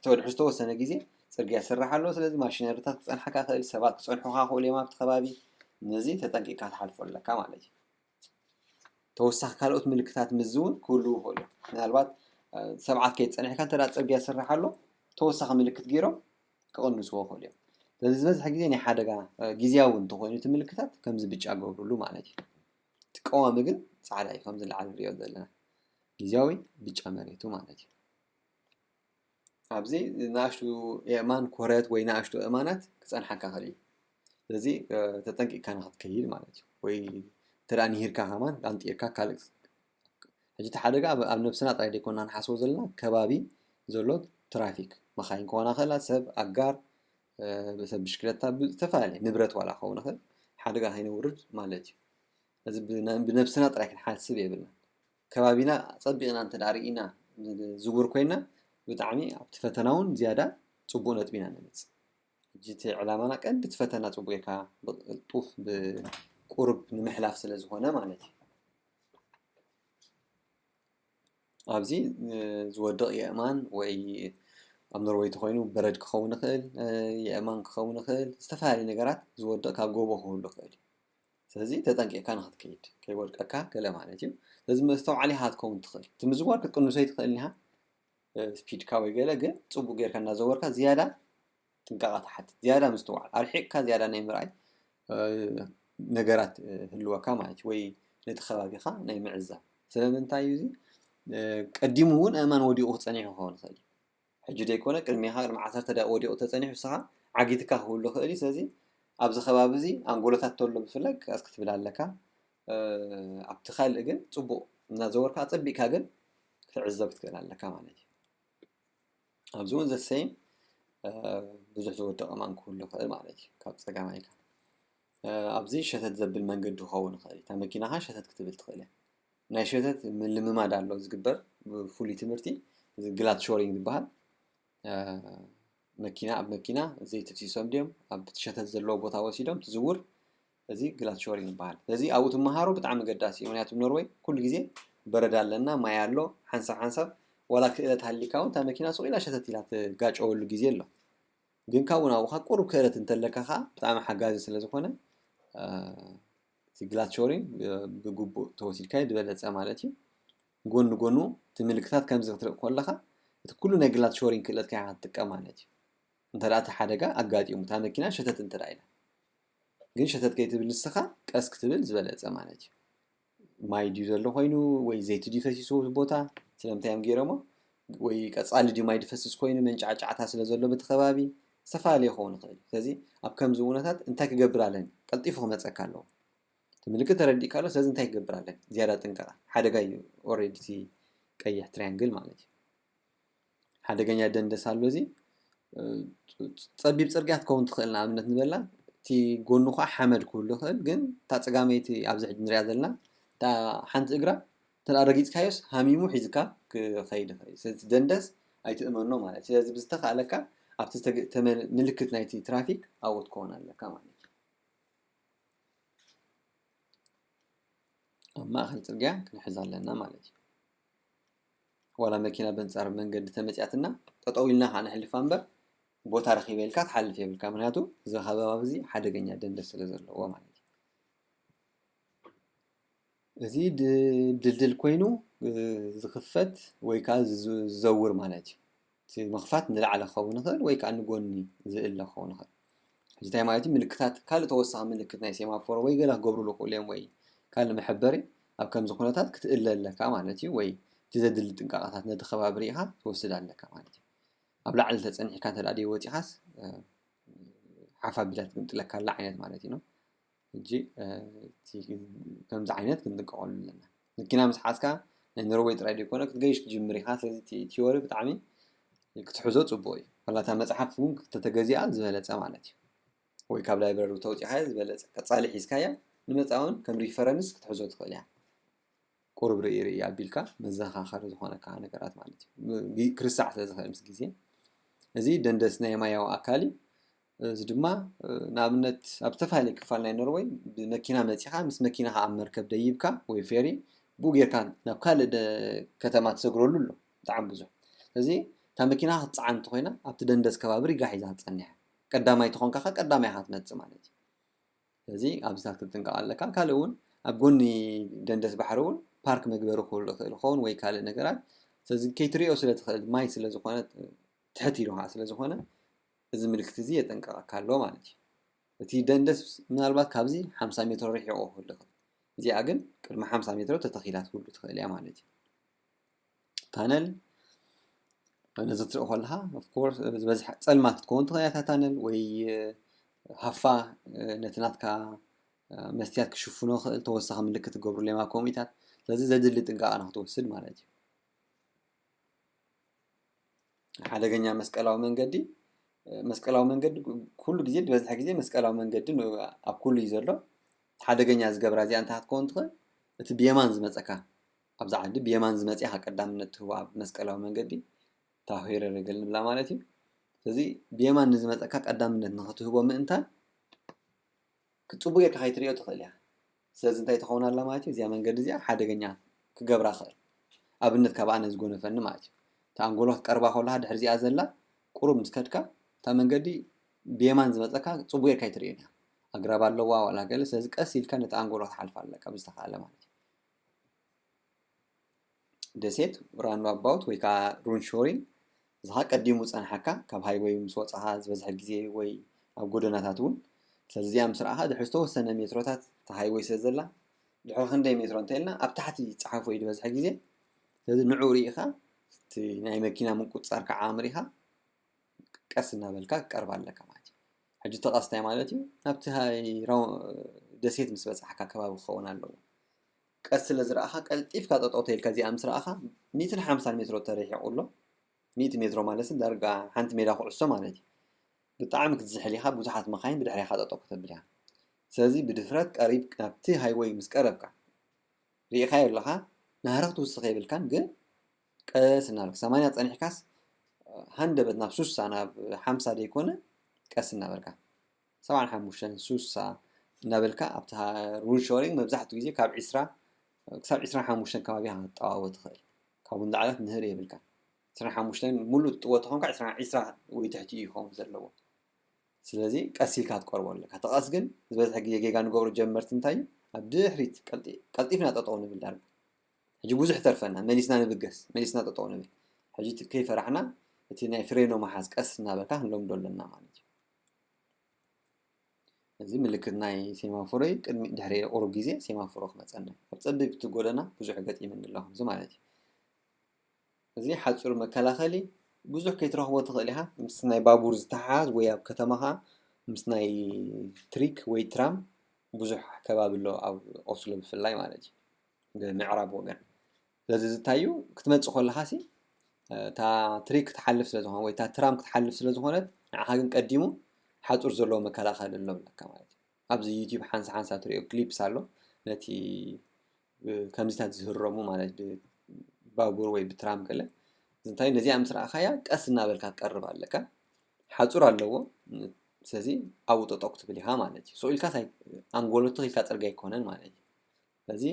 ተወድሑ ዝተወሰነ ግዜ ጽርግያ ይስራሕ ኣሎ። ስለዚ ማሽነሪታት ክጸንሓካ ይኽእል፣ ሰባት ክጸንሑኻ ይኽእሉ እዮም ኣብቲ ከባቢ። ነዚ ተጠንቂቕካ ትሓልፎ ኣለካ ማለት እዩ። ተወሳኺ ካልኦት ምልክታት ምዝ እውን ክህልዉ ይኽእሉ እዮም። ምናልባት ሰባት ከይጸንሕካ እንተ ጽርግያ ይስራሕ ኣሎ ተወሳኺ ምልክት ገይሮም ክቕንስዎ ይኽእሉ እዮም። ስለዚ ዝበዝሐ ግዜ ናይ ሓደጋ ግዜያዊ እንተኾይኑ እቲ ምልክታት ከምዚ ብጫ ገብርሉ ማለት እዩ። እቲ ቀዋሚ ግን ጻዕዳ እዩ፣ ከምዚ ላዕሊ ንሪኦ ዘለና ግዜያዊ ብጫ መሬቱ ማለት እዩ። ኣብዚ ንኣሽቱ የእማን ኮረት ወይ ንኣሽቱ እማናት ክጸንሓካ ይኽእል እዩ። ስለዚ ተጠንቂቕካ ንክትከይድ ማለት እዩ። ወይ እንተ ደኣ ንሂርካ ከማን ኣንጢርካ ካልእ ሕጂ እቲ ሓደጋ ኣብ ነብስና ጥራይ ዘይኮና ንሓስቦ ዘለና ከባቢ ዘሎ ትራፊክ መኻይን ክኾና ክእላ ሰብ ኣጋር ሰብ ብሽክለታ ዝተፈላለየ ንብረት ዋላ ክኸውን ይኽእል ሓደጋ ከይነውርድ ማለት እዩ። እዚ ብነብስና ጥራይ ክንሓስብ የብልና። ከባቢና ጸቢቕና እንተ ርኢና ዝውር ኮይና ብጣዕሚ ኣብቲ ፈተና እውን ዝያዳ ጽቡቕ ነጥቢና ንምጽእ። ሕጂ እቲ ዕላማና ቀንዲ እቲ ፈተና ጽቡቕ ጌርካ ብቕልጡፍ ብቁሩብ ንምሕላፍ ስለ ዝኾነ ማለት እዩ። ኣብዚ ዝወድቕ የእማን ወይ ኣብ ኖርወይ ተኮይኑ በረድ ክኸውን ይኽእል፣ የእማን ክኸውን ይኽእል፣ ዝተፈላለዩ ነገራት ዝወድቕ ካብ ጎቦ ክህሉ ይኽእል እዩ። ስለዚ ተጠንቂቕካ ንክትከይድ ከይወድቀካ ገለ ማለት እዩ። ስለዚ መስተውዓሊ ኢኻ ክትከውን ትኽእል። እቲ ምዝዋር ክትቅንሶ ይትኽእል ኢኻ፣ ስፒድካ ወይ ገለ ግን ጽቡቕ ጌርካ እናዘወርካ ዝያዳ ጥንቃቐ ትሓትት፣ ዝያዳ ምስትውዓል፣ ኣርሒቕካ ዝያዳ ናይ ምርኣይ ነገራት ህልወካ ማለት እዩ፣ ወይ ነቲ ከባቢኻ ናይ ምዕዛብ። ስለምንታይ እዩ እዚ ቀዲሙ እውን ኣእማን ወዲቑ ክጸኒሑ ክኸውን ይኽእል እዩ። ሕጂ ደይኮነ ቅድሜኻ ቅድሚ ዓሰርተ ደቂቕ ወዲቑ ተጸኒሑ ንስኻ ዓጊትካ ክህሉ ይኽእል እዩ። ስለዚ ኣብዚ ከባቢ እዚ ኣንጎሎታት ተሎ ብፍላይ ቀስ ክትብል ኣለካ። ኣብቲ ካልእ ግን ጽቡቕ እናዘወርካ ኣጸቢቕካ ግን ክትዕዘብ ክትክእል ኣለካ ማለት እዩ። ኣብዚ እውን ዘሰይም ብዙሕ ዝወደቐ ማን ክህሉ ይኽእል ማለት እዩ። ካብ ጸጋማይካ ኣብዚ ሸተት ዘብል መንገዲ ክኸውን ይኽእል እዩ። እታ መኪናኻ ሸተት ክትብል ትኽእል እያ። ናይ ሸተት ምልምማድ ኣሎ ዝግበር ብፍሉይ ትምህርቲ፣ እዚ ግላት ሾሪንግ ዝበሃል። መኪና ኣብ መኪና ዘይቲ ፍሲሶም ድዮም ኣብ ሸተት ዘለዎ ቦታ ወሲዶም ትዝውር፣ እዚ ግላት ሾሪንግ ይበሃል። ስለዚ ኣብኡ ትመሃሮ ብጣዕሚ ገዳሲ እዩ። ምክንያቱ ኖርወይ ኩሉ ግዜ በረድ ኣለና፣ ማይ ኣሎ፣ ሓንሳብ ሓንሳብ ዋላ ክእለት ሃሊካ እውን እታ መኪና ሱቕ ኢላ ሸተት ኢላ ትጋጨወሉ ግዜ ኣሎ። ግን ካብኡ ናብኡ ከዓ ቁሩብ ክእለት እንተለካ ከዓ ብጣዕሚ ሓጋዚ ስለ ዝኾነ እቲ ግላት ሾሪንግ ብግቡእ ተወሲድካዮ ዝበለፀ ማለት እዩ። ጎኒ ጎኑ እቲ ምልክታት ከምዚ ክትርኢ ከለካ እቲ ኩሉ ናይ ግላት ሾሪንግ ክእለትካ ኢካ ክትጥቀም ማለት እዩ። እንተ እቲ ሓደጋ ኣጋጢሙ እታ መኪና ሸተት እንተ ኢላ ግን ሸተት ከይትብል ንስኻ ቀስ ክትብል ዝበለፀ ማለት እዩ። ማይ ድዩ ዘሎ ኮይኑ ወይ ዘይቲ ድዩ ፈሲሱ ቦታ ስለምንታይ እዮም ገይሮሞ ወይ ቀፃሊ ድዩ ማይ ድፈስስ ኮይኑ መንጫዕጫዕታ ስለ ዘሎ በቲ ከባቢ ዝተፈላለዩ ክኸውን ይኽእል እዩ። ስለዚ ኣብ ከምዚ እውነታት እንታይ ክገብር ኣለኒ ቀልጢፉ ክመፀካ ኣለዎ። እቲ ምልክት ተረዲእካ ኣሎ። ስለዚ እንታይ ክገብር ኣለኒ ዝያዳ ጥንቀቐ ሓደጋ እዩ። ኦሬዲ እቲ ቀይሕ ትሪያንግል ማለት እዩ። ሓደገኛ ደንደስ ኣሎ። እዚ ጸቢብ ጽርግያ ክትከውን ትኽእል ንኣብነት ንበላ እቲ ጎኑ ከዓ ሓመድ ክህሉ ይኽእል ግን እታ ጸጋመይቲ ኣብዚ ሕጂ ንሪኣ ዘለና እታ ሓንቲ እግራ እንተ ረጊጽካዮስ ሃሚሙ ሒዝካ ክኸይድ ይኽእል ስለዚ ደንደስ ኣይትእመኖ ማለት ስለዚ ብዝተኻእለካ ኣብቲ ምልክት ናይቲ ትራፊክ ኣብኡ ትከውን ኣለካ ማለት እዩ ኣብ ማእኸል ጽርግያ ክንሕዝ ኣለና ማለት እዩ ዋላ መኪና በንጻር መንገዲ ተመጽያትና ጠጠው ኢልና ከዓ ንሕልፋ እምበር ቦታ ረኺበ ኢልካ ትሓልፍ የብልካ ምክንያቱ እዚ ከባቢ እዚ ሓደገኛ ደንደስ ስለ ዘለዎ ማለት እዩ እዚ ድልድል ኮይኑ ዝኽፈት ወይ ከዓ ዝዘውር ማለት እዩ እቲ ምኽፋት ንላዕሊ ክኸውን ይኽእል ወይ ከዓ ንጎኒ ዝእለ ክኸውን ይኽእል ሕጂ እንታይ ማለት እዩ ምልክታት ካልእ ተወሳኺ ምልክት ናይ ሴማፎሮ ወይ ገለ ክገብሩሉ ክእሉ እዮም ወይ ካልእ መሐበሪ ኣብ ከምዚ ኩነታት ክትእለ ኣለካ ማለት እዩ ወይ እቲ ዘድሊ ጥንቃቐታት ነቲ ከባቢ ርኢኻ ትወስድ ኣለካ ማለት እዩ ኣብ ላዕሊ ተፀኒሕካ እንተ ደይ ወፂኻስ ሓፍ ኣቢላ ትግምጥለካ ኣላ ዓይነት ማለት እዩ ሕጂ ከምዚ ዓይነት ክንጥቀቐሉ ኣለና መኪና ምስ ሓዝካ ናይ ኖርወይ ጥራይ ዘይኮነ ክትገይሽ ትጅምር ኢኻ ስለዚ ቲዮሪ ብጣዕሚ ክትሕዞ ፅቡቅ እዩ ዋላ እታ መፅሓፍ እውን ተተገዚኣ ዝበለፀ ማለት እዩ ወይ ካብ ላይብረሪ ተውፂኻያ ዝበለፀ ቀፃሊ ሒዝካያ ንመፃ እውን ከም ሪፈረንስ ክትሕዞ ትኽእል እያ ቁሩብ ርኢ ርኢ ኣቢልካ መዘኻኸሪ ዝኾነካ ነገራት ማለት እዩ። ግ- ክርሳዕ ስለ ዝኽእል ምስ ግዜ። እዚ ደንደስ ናይ ማያዊ ኣካል እዩ። እዚ ድማ እ፣ ንኣብነት ኣብ ዝተፈላለየ ክፋል ናይ ኖርወይ ብመኪና መፂኻ ምስ መኪናኻ ኣብ መርከብ ደይብካ ወይ ፌሪ ብኡ ጌርካ ናብ ካልእ ደ- ከተማ ትሰግረሉ ኣሎ ብጣዕሚ ብዙሕ። ስለዚ እታ መኪና ክትፀዓን እንተኾይና ኣብቲ ደንደስ ከባቢ ሪጋ ሒዛ ክትፀንሕ እያ። ቀዳማይ ተኾንካ ከ ቀዳማይ ኢኻ ትመፅእ ማለት እዩ። ስለዚ ኣብዚታት ክትጥንቀቕ ኣለካ። ካልእ እውን ኣብ ጎኒ ደንደስ ባሕሪ እውን ፓርክ መግበሪ ክህሉ ይኽእል ይኸውን ወይ ካልእ ነገራት። ስለዚ ከይትሪኦ ስለ ትኽእል ማይ ስለ ዝኾነ ትሕት ኢሉ ከዓ ስለ ዝኾነ እዚ ምልክት እዚ የጠንቀቐካ ኣሎ ማለት እዩ። እቲ ደንደስ ምናልባት ካብዚ ሓምሳ ሜትሮ ርሒቑ ክህሉ ይኽእል። እዚኣ ግን ቅድሚ ሓምሳ ሜትሮ ተተኺላ ትህሉ ትኽእል እያ ማለት እዩ። ታነል ነዚ ትርኢ ከለኻ ኦፍኮርስ ዝበዝሐ ፀልማት ክትከውን ትኽእል እያ እታ ታነል ወይ ሃፋ ነቲ ናትካ መስትያት ክሽፍኖ ክእል ተወሳኺ ምልክት ትገብሩ ሌማ ኮሚታት ስለዚ ዘድሊ ጥንቃቐ ንክትወስድ ማለት እዩ። ሓደገኛ መስቀላዊ መንገዲ መስቀላዊ መንገዲ ኩሉ ግዜ ዝበዝሐ ግዜ መስቀላዊ መንገዲ ኣብ ኩሉ እዩ ዘሎ። ሓደገኛ ዝገብራ እዚኣ እንታይ ክትከውን ትኽእል? እቲ ብየማን ዝመፀካ ኣብዚ ዓዲ ብየማን ዝመፅኻ ቀዳምነት ትህቦ ኣብ መስቀላዊ መንገዲ እታ ሆይረር ገል ንብላ ማለት እዩ። ስለዚ ብየማን ንዝመፀካ ቀዳምነት ንክትህቦ ምእንታን ክፅቡ ጌርካ ከይትሪኦ ትኽእል እያ። ስለዚ እንታይ ትኸውን ኣላ ማለት እዩ? እዚኣ መንገዲ እዚኣ ሓደገኛ ክገብራ ክእል ኣብነት ካብ ኣነ ዝጎነፈኒ ማለት እዩ። እታ ኣንጎሎ ክትቀርባ ከለካ ድሕሪ እዚኣ ዘላ ቁሩብ ምስ ከድካ እታ መንገዲ ብየማን ዝመፀካ ፅቡ ጌርካ ኣይትርእዮን እያ። ኣግራብ ኣለዋ ዋላ ገለ ስለዚ ቀስ ኢልካ ነቲ ኣንጎሎ ክትሓልፋ ኣለካ ብዝተኻእለ ማለት እዩ። ደሴት ራውንድ ኣባውት ወይ ከዓ ሩን ሾሪንግ እዚ ከዓ ቀዲሙ ዝፀንሓካ ካብ ሃይወይ ምስ ወፃኻ ዝበዝሐ ግዜ ወይ ኣብ ጎደናታት እውን ስለዚ እዚኣ ምስ ረኣኻ ድሕሪ ዝተወሰነ ሜትሮታት እታ ሃይወይ ስለ ዘላ ድሕሪ ክንደይ ሜትሮ እንተኢልና ኣብ ታሕቲ ዝፀሓፎ እዩ ዝበዝሐ ግዜ ስለዚ ንዑ ርኢኻ እቲ ናይ መኪና ምቁፅፃር ከዓ ኣምሪኻ ቀስ እናበልካ ክትቀርብ ኣለካ ማለት እዩ። ሕጂ ተቐስታይ ማለት እዩ ናብቲ ደሴት ምስ በፃሕካ ከባቢ ክኸውን ኣለዎ። ቀስ ስለ ዝረኣኻ ቀልጢፍካ ጠጠው ተይልካ እዚኣ ምስ ረኣኻ ሚእትን ሓምሳን ሜትሮ ተሪሒቑ ኣሎ። ሚእቲ ሜትሮ ማለት ዳርጋ ሓንቲ ሜዳ ኩዕሶ ማለት እዩ። ብጣዕሚ ክትዝሕል ኢኻ፣ ብዙሓት መኻይን ብድሕሪኻ ጠጠው ከተብል ኢኻ። ስለዚ ብድፍረት ቀሪብ ናብቲ ሃይወይ ምስ ቀረብካ ርኢኻዮ ኣለኻ ናህሪ ክትውስኽ የብልካን፣ ግን ቀስ እናበልካ ሰማንያ ፀኒሕካስ ሃንደበት ናብ ሱሳ ናብ ሓምሳ ደይኮነ ቀስ እናበልካ ሰብዓን ሓሙሽተን ሱሳ እናበልካ ኣብቲ ሩን ሾሪንግ መብዛሕትኡ ግዜ ካብ ዒስራ ክሳብ ዒስራን ሓሙሽተን ከባቢ ክትጠዋወ ትኽእል። ካብኡ ንላዕሊ ክትምህር የብልካ። ዒስራን ሓሙሽተን ሙሉእ ትጥወ ተኾንካ ዒስራ ዒስራ ወይ ትሕቲ እዩ ክኸውን ዘለዎ። ስለዚ ቀስ ኢልካ ትቀርቦ ኣለካ። ተቐስ ግን ዝበዝሐ ግዜ ጌጋ ንገብሮ ጀመርቲ እንታይ እዩ ኣብ ድሕሪት ቀልጢፍና ጠጠው ንብል ዳርጋ ሕጂ ብዙሕ ተርፈና መሊስና ንብገስ መሊስና ጠጠው ንብል ሕጂ ከይፈራሕና እቲ ናይ ፍሬኖ መሓዝ ቀስ እናበልካ ክንለምዶ ኣለና ማለት እዩ። እዚ ምልክት ናይ ሴማፎሮ እዩ። ቅድሚ ድሕሪ ቁሩብ ግዜ ሴማፎሮ ክመፀና እዩ። ኣብ ፀቢብቲ ጎደና ብዙሕ ገጢምኒ ኣሎ ከምዚ ማለት እዩ። እዚ ሓፁር መከላኸሊ ብዙሕ ከይትረኽቦ ትኽእል ኢኻ። ምስ ናይ ባቡር ዝተሓሓዝ ወይ ኣብ ከተማኻ ምስ ናይ ትሪክ ወይ ትራም ብዙሕ ከባቢ ኣሎ ኣብ ኦስሎ ብፍላይ ማለት እዩ ብምዕራብ ወገን ስለዚ ዝታዩ ክትመፅእ ከለኻ ሲ እታ ትሪክ ክትሓልፍ ስለ ዝኾነ ወይ እታ ትራም ክትሓልፍ ስለ ዝኾነት ንዓኻ ግን ቀዲሙ ሓፁር ዘለዎ መከላኸሊ ኣሎ ብለካ ማለት እዩ። ኣብዚ ዩቲዩብ ሓንሳ ሓንሳ ትሪኦ ክሊፕስ ኣሎ ነቲ ከምዚታት ዝህረሙ ማለት ብባቡር ወይ ብትራም ገለ እንታይ ነዚኣ ምስ ረኣኻያ ቀስ እናበልካ ትቀርብ ኣለካ። ሓፁር ኣለዎ። ስለዚ ኣብኡ ጠጠው ክትብል ኢኻ ማለት እዩ። ስቕ ኢልካ ኣንጎሎ ትኽ ኢልካ ፅርጊያ ኣይኮነን ማለት እዩ። ስለዚ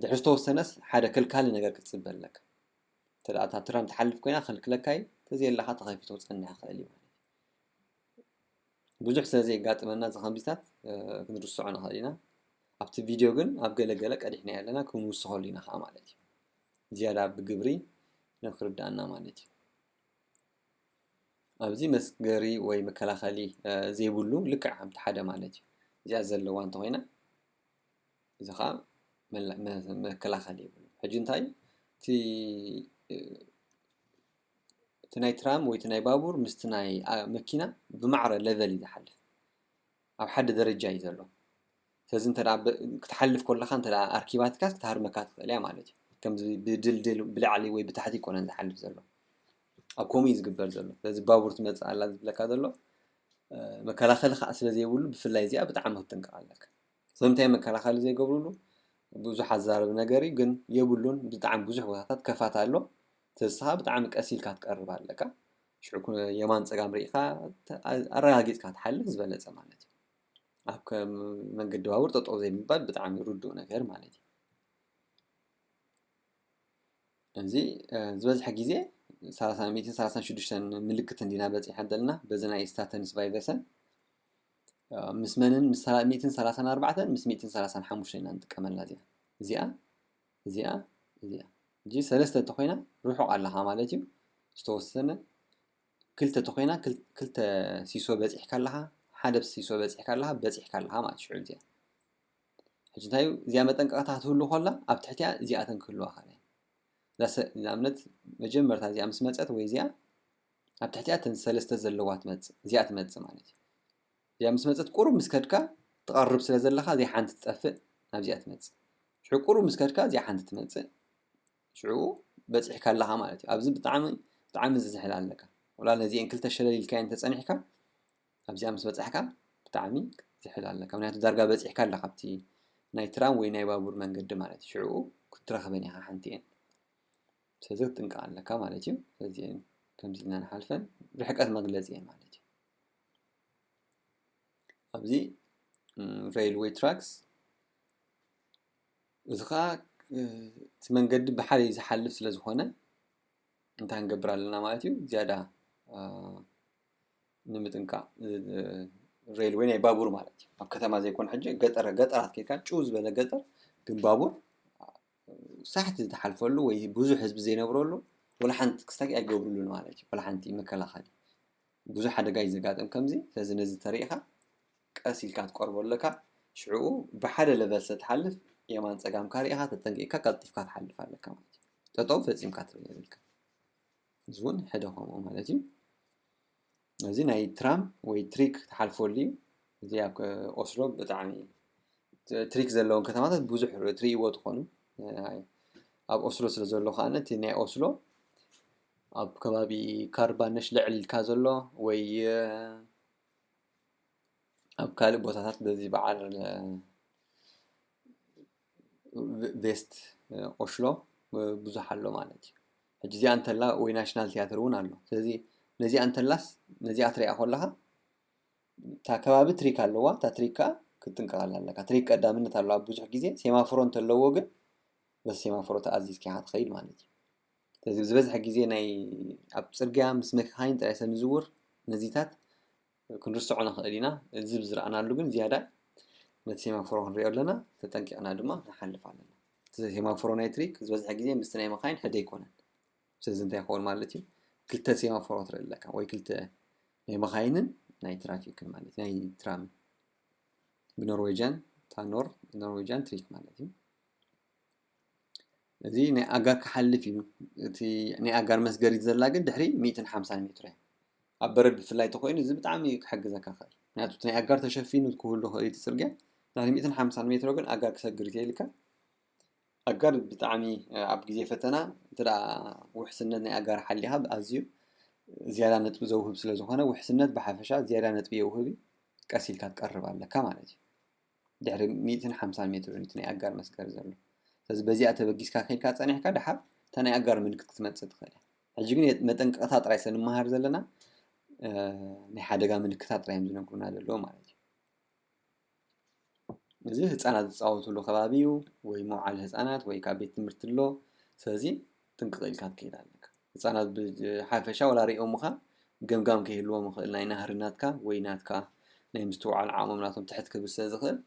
ድሕሪ ዝተወሰነስ ሓደ ከልካሊ ነገር ክትፅበ ኣለካ። እንተ እታ ትራም ትሓልፍ ኮይና ክልክለካ እዩ። ተዘየለኻ ተኸፊቱ ክፀንሕ ይኽእል እዩ ማለት እዩ። ብዙሕ ስለ ዘየጋጥመና እዚ ከምዚታት ክንርስዖ ንኽእል ኢና። ኣብቲ ቪድዮ ግን ኣብ ገለገለ ቀዲሕና ኣለና ክንውስኸሉ ኢና ከዓ ማለት እዩ። ዝያዳ ብግብሪ ንክርዳእና ማለት እዩ። ኣብዚ መስገሪ ወይ መከላኸሊ ዘይብሉ ልክዕ ከምቲ ሓደ ማለት እዩ። እዚኣ ዘለዋ እንተኮይና እዚ ከዓ መከላኸሊ ይብሉ። ሕጂ እንታይ እቲ ናይ ትራም ወይ እቲ ናይ ባቡር ምስቲ ናይ መኪና ብማዕረ ለቨል እዩ ዝሓልፍ። ኣብ ሓደ ደረጃ እዩ ዘሎ። ስለዚ እንተ ክትሓልፍ ከለካ እንተ ኣርኪባትካስ ክትሃርመካ ትኽእል እያ ማለት እዩ። ከምዚ ብድልድል ብላዕሊ ወይ ብታሕቲ ይኮነን ዝሓልፍ ዘሎ። ኣብ ከምኡ እዩ ዝግበር ዘሎ። ስለዚ ባቡር ትመፅእ ኣላ ዝብለካ ዘሎ መከላኸሊ ከዓ ስለ ዘይብሉ ብፍላይ እዚኣ ብጣዕሚ ክትጥንቀቕ ኣለካ። ስለምንታይ መከላኸሊ ዘይገብሩሉ ብዙሕ ኣዛረቢ ነገር እዩ፣ ግን የብሉን። ብጣዕሚ ብዙሕ ቦታታት ከፋት ኣሎ። ተስኻ ብጣዕሚ ቀስ ኢልካ ትቀርብ ኣለካ። ሽዑ የማን ፀጋም ርኢኻ ኣረጋጊፅካ ትሓልፍ ዝበለፀ ማለት እዩ። ኣብ መንገዲ ባቡር ጠጠው ዘይምባል ብጣዕሚ ርዱእ ነገር ማለት እዩ። እዚ ዝበዝሐ ግዜ ሚእትን ሰላሳን ሽዱሽተን ምልክት እንዲና በፂሐን ዘለና በዚ ናይ ስታተንስ ቫይቨሰን ምስ መንን ምስ ሚእትን ሰላሳን ኣርባዕተን ምስ ሚእትን ሰላሳን ሓሙሽተን ኢና ንጥቀመላ እዚኣ እዚኣ እዚኣ እዚኣ እጂ ሰለስተ ተኮይና ርሑቕ ኣለኻ ማለት እዩ። ዝተወሰነ ክልተ ተኮይና ክልተ ሲሶ በፂሕካ ኣለኻ ሓደ ሲሶ በፂሕካ ኣለኻ በፂሕካ ኣለኻ ማለት ሽዑ እዚኣ ሕጂ እንታይ እዩ እዚኣ መጠንቀቕታ ክትህሉ ከላ ኣብ ትሕቲያ እዚኣተን ክህልዋ ከላ ንኣብነት መጀመርታ እዚኣ ምስ መፀት ወይ እዚኣ ኣብ ትሕቲኣ ተን ሰለስተ ዘለዋ ትመፅእ እዚኣ ትመፅእ ማለት እዩ። እዚኣ ምስ መፀት ቁሩብ ምስ ከድካ ትቐርብ ስለ ዘለኻ እዚኣ ሓንቲ ትጠፍእ ናብዚኣ ትመፅእ ሽዑ ቁሩብ ምስ ከድካ እዚኣ ሓንቲ ትመፅእ ሽዑ በፂሕካ ኣለኻ ማለት እዩ። ኣብዚ ብጣዕሚ ብጣዕሚ ዝዝሕል ኣለካ ወላ ነዚአን ክልተ ሸለል ኢልካየን ተፀኒሕካ ኣብዚኣ ምስ በፃሕካ ብጣዕሚ ዝሕል ኣለካ ምክንያቱ ዳርጋ በፂሕካ ኣለካ ኣብቲ ናይ ትራም ወይ ናይ ባቡር መንገዲ ማለት እዩ። ሽዑ ክትረኽበን ኢኻ ሓንቲ እየን ስለዚ ክትጥንቀቕ ኣለካ ማለት እዩ። ስለዚ ከምዚ ኢልና ንሓልፈን ርሕቀት መግለፂ እየን ማለት እዩ። ኣብዚ railway tracks እዚ ከዓ እቲ መንገዲ ብሓደ ዝሓልፍ ስለ ዝኾነ እንታይ ክንገብር ኣለና ማለት እዩ ዝያዳ ንምጥንቃቕ railway ናይ ባቡር ማለት እዩ ኣብ ከተማ ዘይኮነ ሕጂ ገጠረ ገጠራት ኬድካ ጭው ዝበለ ገጠር ግን ባቡር ሳሕቲ ዝተሓልፈሉ ወይ ብዙሕ ህዝቢ ዘይነብረሉ ወላ ሓንቲ ክስታኪ ኣይገብርሉን ማለት እዩ ወላ ሓንቲ መከላኸሊ ብዙሕ ሓደጋ እዩ ዘጋጥም ከምዚ ስለዚ ነዚ ተሪኢኻ ቀስ ኢልካ ትቆርቦ ኣለካ ሽዕኡ ብሓደ ለቨል ስለትሓልፍ የማን ፀጋምካ ሪኢኻ ተጠንቂቕካ ቀልጢፍካ ትሓልፍ ኣለካ ማለት እዩ ጠጠው ፈፂምካ ትርኢ የብልካ እዚ እውን ሕደ ከምኡ ማለት እዩ እዚ ናይ ትራም ወይ ትሪክ ትሓልፈሉ እዩ እዚ ኣብ ኦስሎ ብጣዕሚ ትሪክ ዘለዎም ከተማታት ብዙሕ ትርእይዎ ትኾኑ ኣብ ኦስሎ ስለ ዘሎ ከዓ እቲ ናይ ኦስሎ ኣብ ከባቢ ካርባነሽ ልዕል ኢልካ ዘሎ ወይ ኣብ ካልእ ቦታታት በዚ በዓል ቬስት ኦሽሎ ብዙሕ ኣሎ ማለት እዩ ሕጂ እዚኣ እንተላ ወይ ናሽናል ቲያትር እውን ኣሎ ስለዚ ነዚኣ እንተላስ ነዚኣ ትሪኣ ከለካ እታ ከባቢ ትሪክ ኣለዋ እታ ትሪክ ከዓ ክትጥንቀቐላ ኣለካ ትሪክ ቀዳምነት ኣለዋ ብዙሕ ግዜ ሴማፍሮ እንተለዎ ግን በዚ ሴማፍሮ ተኣዚዝካ ኢኻ ትኸይድ ማለት እዩ ስለዚ ዝበዝሐ ግዜ ናይ ኣብ ፅርግያ ምስ መካይን ጥራይ ሰብ ንዝውር ነዚታት ክንርስዖ ንኽእል ኢና እዚ ብዝረኣናሉ ግን ዝያዳ ነቲ ሴማፎሮ ክንሪኦ ኣለና ተጠንቂቕና ድማ ንሓልፍ ኣለና እቲ ሴማፎሮ ናይ ትሪክ ዝበዝሐ ግዜ ምስቲ ናይ መኻይን ሕደ ኣይኮነን ስለዚ እንታይ ይኸውን ማለት እዩ ክልተ ሴማፎሮ ትርኢ ኣለካ ወይ ክልተ ናይ መኻይንን ናይ ትራፊክን ማለት ናይ ትራምን ብኖርዌጃን ታኖር ኖርዌጃን ትሪክ ማለት እዩ እዚ ናይ ኣጋር ክሓልፍ እዩ እቲ ናይ ኣጋር መስገሪት ዘላ ግን ድሕሪ ሚእትን ሓምሳን ሜትሮ እያ ኣብ በረድ ብፍላይ ተኮይኑ እዚ ብጣዕሚ ክሕግዘካ ክእል ምክንያቱ ናይ ኣጋር ተሸፊኑ ክህሉ ክእል እቲ ፅርግያ ድሕሪ ሚእትን ሓምሳን ሜትሮ ግን ኣጋር ክሰግር ይልካ ኣጋር ብጣዕሚ ኣብ ግዜ ፈተና እንተ ውሕስነት ናይ ኣጋር ሓሊኻ ኣዝዩ ዝያዳ ነጥቢ ዘውህብ ስለ ዝኾነ ውሕስነት ብሓፈሻ ዝያዳ ነጥቢ የውህብ እዩ ቀስ ኢልካ ትቀርብ ኣለካ ማለት እዩ ድሕሪ ሚእትን ሓምሳን ሜትሮ እዩ እቲ ናይ ኣጋር መስገሪ ዘሎ። ስለዚ በዚኣ ተበጊስካ ከይድካ ጸኒሕካ ደሓር እታ ናይ ኣጋር ምልክት ክትመጽእ ትኽእል እያ። ሕጂ ግን መጠንቀቕታ ጥራይ ስለ ንመሃር ዘለና ናይ ሓደጋ ምልክታት ጥራይ እዮም ዝነግሩና ዘለዉ ማለት እዩ። እዚ ህጻናት ዝጻወትሉ ከባቢ እዩ ወይ መውዓሊ ህጻናት ወይ ካብ ቤት ትምህርቲ ኣሎ። ስለዚ ጥንቅቕ ኢልካ ክትከይድ ኣለካ። ህጻናት ብሓፈሻ ዋላ ሪኦምኻ ገምጋም ከይህልዎም ይኽእል ናይ ናህሪ ናትካ ወይ ናትካ ናይ ምስትውዓል ዓቕሞም ናቶም ትሕት ክብል ስለ ዝኽእል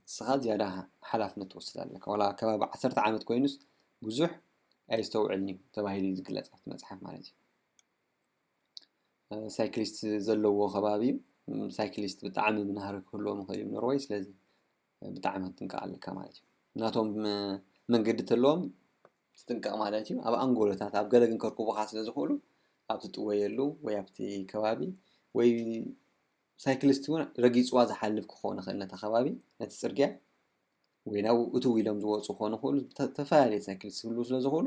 ንስኻ ዝያዳ ሓላፍነት ትወስድ ኣለካ። ዋላ ከባቢ ዓሰርተ ዓመት ኮይኑስ ብዙሕ ኣየስተውዕልን እዩ ተባሂሉ እዩ ዝግለጽ ኣብቲ መጽሓፍ ማለት እዩ። ሳይክሊስት ዘለዎ ከባቢ እዩ። ሳይክሊስት ብጣዕሚ ናህሪ ክህልዎም ይኽእል እዩ ኖርወይ። ስለዚ ብጣዕሚ ክትጥንቀቕ ኣለካ ማለት እዩ። ናቶም መንገዲ ተለዎም ትጥንቀቕ ማለት እዩ። ኣብ ኣንጎሎታት ኣብ ገለ ግን ከርክቡኻ ስለ ዝኽእሉ ኣብቲ ጥወየሉ ወይ ኣብቲ ከባቢ ወይ ሳይክሊስት እውን ረጊፅዋ ዝሓልፍ ክኸውን ይኽእል ነታ ከባቢ ነቲ ፅርግያ ወይ ናብኡ እትው ኢሎም ዝወፁ ክኾኑ ይኽእሉ ዝተፈላለዩ ሳይክሊስት ክህልዉ ስለ ዝኽእሉ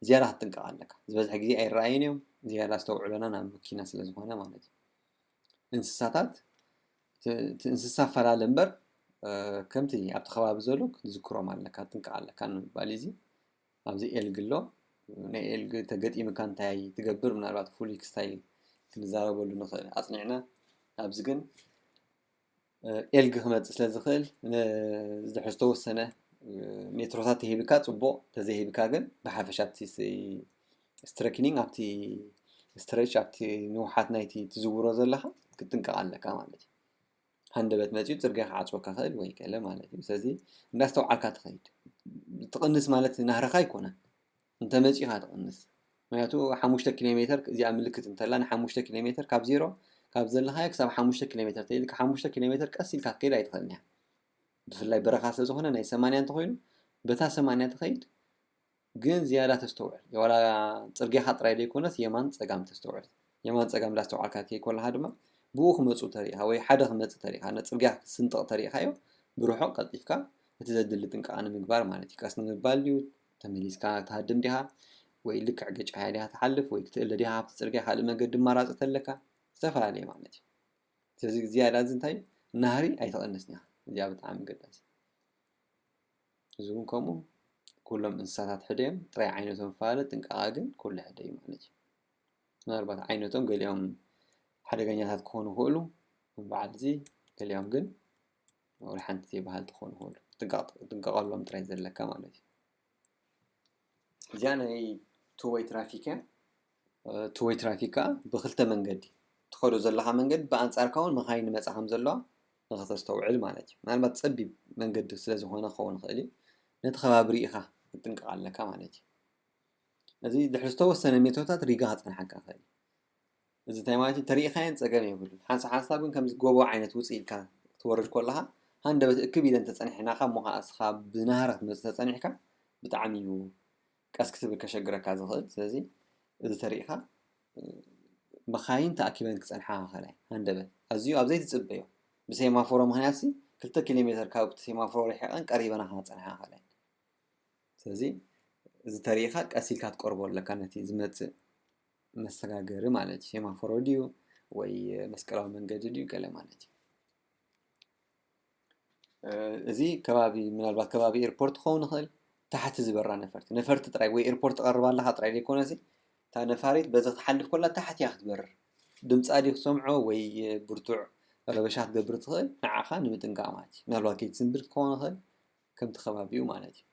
ዝያዳ ክትጥንቀቕ ኣለካ። ዝበዝሐ ግዜ ኣይረኣዩን እዮም ዝያዳ ኣስተውዕሎና ናብ መኪና ስለ ዝኾነ ማለት እዩ። እንስሳታት እቲ እንስሳ ፈላለ እምበር ከምቲ ኣብቲ ከባቢ ዘሎ ክትዝክሮም ኣለካ ትጥንቀቕ ኣለካ ንምባል እዚ ኣብዚ ኤልግ ኣሎ ናይ ኤልግ ተገጢምካ እንታይ ትገብር ምናልባት ፍሉይ ክስታይ ክንዛረበሉ ንኽእል ኣፅኒዕና ኣብዚ ግን ኤልግ ክመፅእ ስለ ዝኽእል ዝድሕር ዝተወሰነ ሜትሮታት ተሂብካ ፅቡቕ ተዘይሂብካ ግን ብሓፈሻ ኣብቲ ስትረክኒንግ ኣብቲ ስትሬች ኣብቲ ንውሓት ናይቲ ትዝውሮ ዘለኻ ክትጥንቀቕ ኣለካ ማለት እዩ። ሃንደበት መፂኡ ፅርግያ ክዓፅወካ ክእል ወይ ገለ ማለት እዩ። ስለዚ እንዳስተውዓልካ ትኸይድ። ትቕንስ ማለት ናህርኻ ኣይኮነን፣ እንተ መፂኻ ትቕንስ። ምክንያቱ ሓሙሽተ ኪሎ ሜትር እዚኣ ምልክት እንተላ ንሓሙሽተ ኪሎ ሜትር ካብ ዜሮ ካብ ዘለኻዮ ክሳብ ሓሙሽተ ኪሎ ሜትር ተይልካ ሓሙሽተ ኪሎ ሜትር ቀስ ኢልካ ክትከይድ ኣይትኽእልን እያ። ብፍላይ በረኻ ስለ ዝኾነ ናይ ሰማንያ እንተኾይኑ በታ ሰማንያ ትኸይድ፣ ግን ዝያዳ ተስተውዕል። ዋላ ጽርግያኻ ጥራይ ዘይኮነስ የማን ጸጋም ተስተውዕል። የማን ጸጋም እንዳስተውዓልካ ከይኮለኻ ድማ ብኡ ክመጹ ተሪኢኻ ወይ ሓደ ክመጽእ ተሪኢኻ፣ ነቲ ጽርግያ ክስንጥቕ ተሪኢኻዮ ብርሑቕ ቀልጢፍካ እቲ ዘድሊ ጥንቃቐ ንምግባር ማለት እዩ። ቀስ ንምባል ድዩ፣ ተመሊስካ ትሃድም ዲኻ ወይ ልክዕ ገጭሓያ ዲኻ ትሓልፍ ወይ ክትእለ ዲኻ ካብቲ ጽርግያ ካልእ መንገዲ ኣማራጺ ተለካ፣ ዝተፈላለየ ማለት እዩ። ስለዚ ዝያዳ እዚ እንታይ ናህሪ ኣይተቐንስን ኢኻ። እዚኣ ብጣዕሚ ገዳሲ። እዚ እውን ከምኡ ኩሎም እንስሳታት ሕደ እዮም፣ ጥራይ ዓይነቶም ይፈላለ፣ ጥንቃቐ ግን ኩሉ ሕደ እዩ ማለት እዩ። ምናልባት ዓይነቶም ገሊኦም ሓደገኛታት ክኾኑ ይኽእሉ፣ ከም በዓል እዚ፣ ገሊኦም ግን ወላ ሓንቲ ዘይበሃልቲ ክኾኑ ይኽእሉ። ጥንቃቕ-፣ ጥንቃቐሎም ጥራይ ዘለካ ማለት እዩ። እዚኣ ናይ ቱ ወይ ትራፊክ እያ። ቱ ወይ ትራፊክ ከዓ ብክልተ መንገዲ ትኸዶ ዘለኻ መንገዲ ብኣንጻርካ እውን መኻይን ይመጻ ከም ዘለዋ ንኽተስተውዕል ማለት እዩ። ምናልባት ጸቢብ መንገዲ ስለ ዝኾነ ክኸውን ይኽእል እዩ። ነቲ ከባቢ ርኢኻ ክትጥንቀቕ ኣለካ ማለት እዩ። እዚ ድሕሪ ዝተወሰነ ሜትሮታት ሪጋ ክጸንሓካ ይኽእል እዩ። እዚ እንታይ ማለት እዩ? ተሪኢኻየን ጸገም የብሉን። ሓንሳብ ሓንሳብ ግን ከምዚ ጎቦ ዓይነት ውጽእ ኢልካ ክትወርድ ከለኻ ሃንደበት እክብ ኢለን ተጸኒሕናኻ እሞ ኸዓ እስኻ ብናህሪ ክትመጽእ ተጸኒሕካ ብጣዕሚ እዩ ቀስ ክትብል ከሸግረካ ዝኽእል። ስለዚ እዚ ተሪኢኻ መኻይን ተኣኪበን ክጸንሓ ይኽእላ እየን። ሃንደበት ኣዝዩ ኣብ ዘይትጽበዮ ብሴማፎሮ ምኽንያት ሲ ክልተ ኪሎ ሜትር ካብቲ ሴማፎሮ ርሒቐን ቀሪበናኻ ክጸንሓ ይኽእላ እየን። ስለዚ እዚ ተሪኢኻ ቀስ ኢልካ ትቀርቦ ኣለካ ነቲ ዝመጽእ መሰጋገሪ ማለት እዩ። ሴማፎሮ ድዩ ወይ መስቀላዊ መንገዲ ድዩ ገለ ማለት እዩ። እዚ ከባቢ ምናልባት ከባቢ ኤርፖርት ክኸውን ይኽእል። ታሕቲ ዝበራ ነፈርቲ፣ ነፈርቲ ጥራይ ወይ ኤርፖርት ትቐርብ ኣለኻ ጥራይ ዘይኮነሲ እታ ነፋሪት በዚ ክትሓልፍ ከላ ታሕቲ እያ ክትበርር። ድምፃ ድዩ ክትሰምዖ ወይ ብርቱዕ ረበሻ ክትገብር ትኽእል፣ ንዓኻ ንምጥንቃቕ ማለት እዩ። ምናልባት ከይትስንብድ ክኸውን ይኽእል፣ ከምቲ ከባቢኡ ማለት እዩ።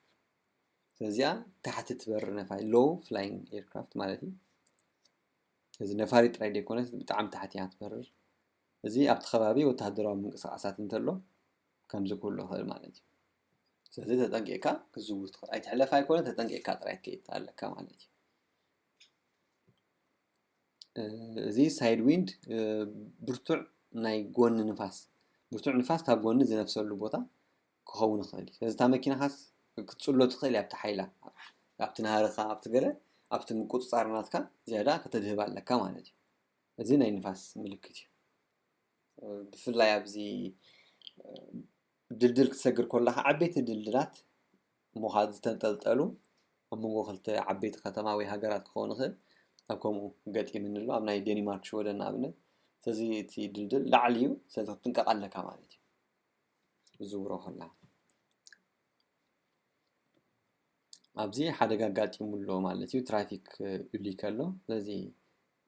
ስለዚኣ ታሕቲ ትበርር ነፋሪት፣ ሎው ፍላይንግ ኤርክራፍት ማለት እዩ። እዚ ነፋሪት ጥራይ ዘይኮነስ ብጣዕሚ ታሕቲ እያ ትበርር። እዚ ኣብቲ ከባቢ ወተሃደራዊ ምንቅስቃሳት እንተሎ ከምዚ ክህሉ ይኽእል ማለት እዩ። ስለዚ ተጠንቂቕካ ክትዝውር ትኽእል፣ ኣይትሕለፍ ኣይኮነ፣ ተጠንቂቕካ ጥራይ ክትከይድ ኣለካ ማለት እዩ። እዚ ሳይድ ዊንድ ብርቱዕ ናይ ጎኒ ንፋስ፣ ብርቱዕ ንፋስ ካብ ጎኒ ዝነፍሰሉ ቦታ ክኸውን ይኽእል እዩ። ስለዚ እታ መኪናኻስ ክትጽሎ ትኽእል እያ ኣብቲ ሓይላ፣ ኣብቲ ናህርኻ፣ ኣብቲ ገለ፣ ኣብቲ ምቁጽጻር ናትካ ዝያዳ ከተድህብ ኣለካ ማለት እዩ። እዚ ናይ ንፋስ ምልክት እዩ። ብፍላይ ኣብዚ ድልድል ክትሰግር ከለኻ ዓበይቲ ድልድላት እሞ ኻዓ ዝተንጠልጠሉ ኣብ መንጎ ክልተ ዓበይቲ ከተማ ወይ ሃገራት ክኸውን ይኽእል። ኣብ ከምኡ ገጢምኒ ኣሎ፣ ኣብ ናይ ዴኒማርክ ሽወደን ንኣብነት። ስለዚ እቲ ድልድል ላዕሊ እዩ፣ ስለዚ ክትጥንቀቕ ኣለካ ማለት እዩ። ዝውሮ ከላ ኣብዚ ሓደጋ ኣጋጢሙ ኣሎ ማለት እዩ። ትራፊክ ዩሊክ ኣሎ። ስለዚ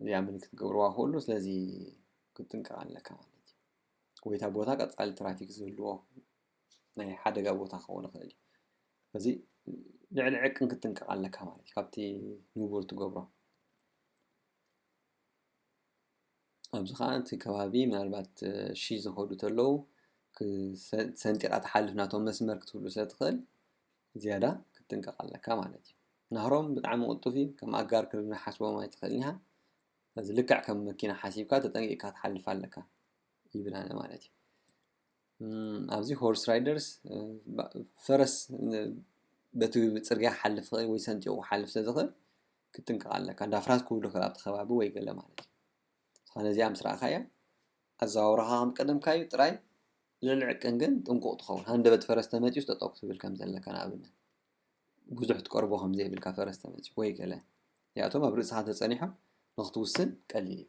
እዚኣ ምልክት ክትገብርዋ ክእሉ፣ ስለዚ ክትጥንቀቕ ኣለካ ማለት እዩ። ወይ እታ ቦታ ቀጻሊ ትራፊክ ዝህልዎ ናይ ሓደጋ ቦታ ክኸውን ይኽእል እዩ። ስለዚ ልዕሊ ዕቅን ክትጥንቀቕ ኣለካ ማለት እዩ፣ ካብቲ ንቡር ትገብሮ። ኣብዚ ኸዓ እቲ ከባቢ ምናልባት ሺ ዝኸዱ ተለዉ ክሰ-፣ ሰንጢቓ ትሓልፍ ናቶም መስመር ክትህሉ ስለ ትኽእል ዝያዳ ክትጥንቀቕ ኣለካ ማለት እዩ። ናህሮም ብጣዕሚ ቅልጡፍ እዩ፣ ከም ኣጋር ክንሓስቦም ኣይትኽእልን ኢኻ። ስለዚ ልክዕ ከም መኪና ሓሲብካ ተጠንቂቕካ ትሓልፍ ኣለካ ይብል ኣነ ማለት እዩ። እም፣ ኣብዚ ሆርስ ራይደርስ፣ እ፣ ባ-፣ ፈረስ፣ እ፣ በቲ ጽርግያ ክሓልፍ ይኽእል ወይ ሰንጢቑ ክሓልፍ ስለ ዝኽእል ክትጥንቀቕ ኣለካ። እንዳ ፍራስ ክህሉ ይኽእል ኣብቲ ከባቢ ወይ ገለ ማለት እዩ። ዝኾነ እዚኣ ምስ ረኣኻያ ኣዘዋውራኻ ከም ቀደምካዩ ጥራይ ልዕሊ ዕቅን ግን ጥንቁቕ ትኸውን። ሃንደበት ፈረስ ተመጺኡስ ጠጠው ክትብል ከም ዘለካ ንኣብነት። ብዙሕ ትቀርቦ ከም ዘይብልካ ፈረስ ተመጺኡ ወይ ገለ። እዚኣቶም ኣብ ርእስኻ ተጸኒሖም ንኽትውስን ቀሊል እዩ።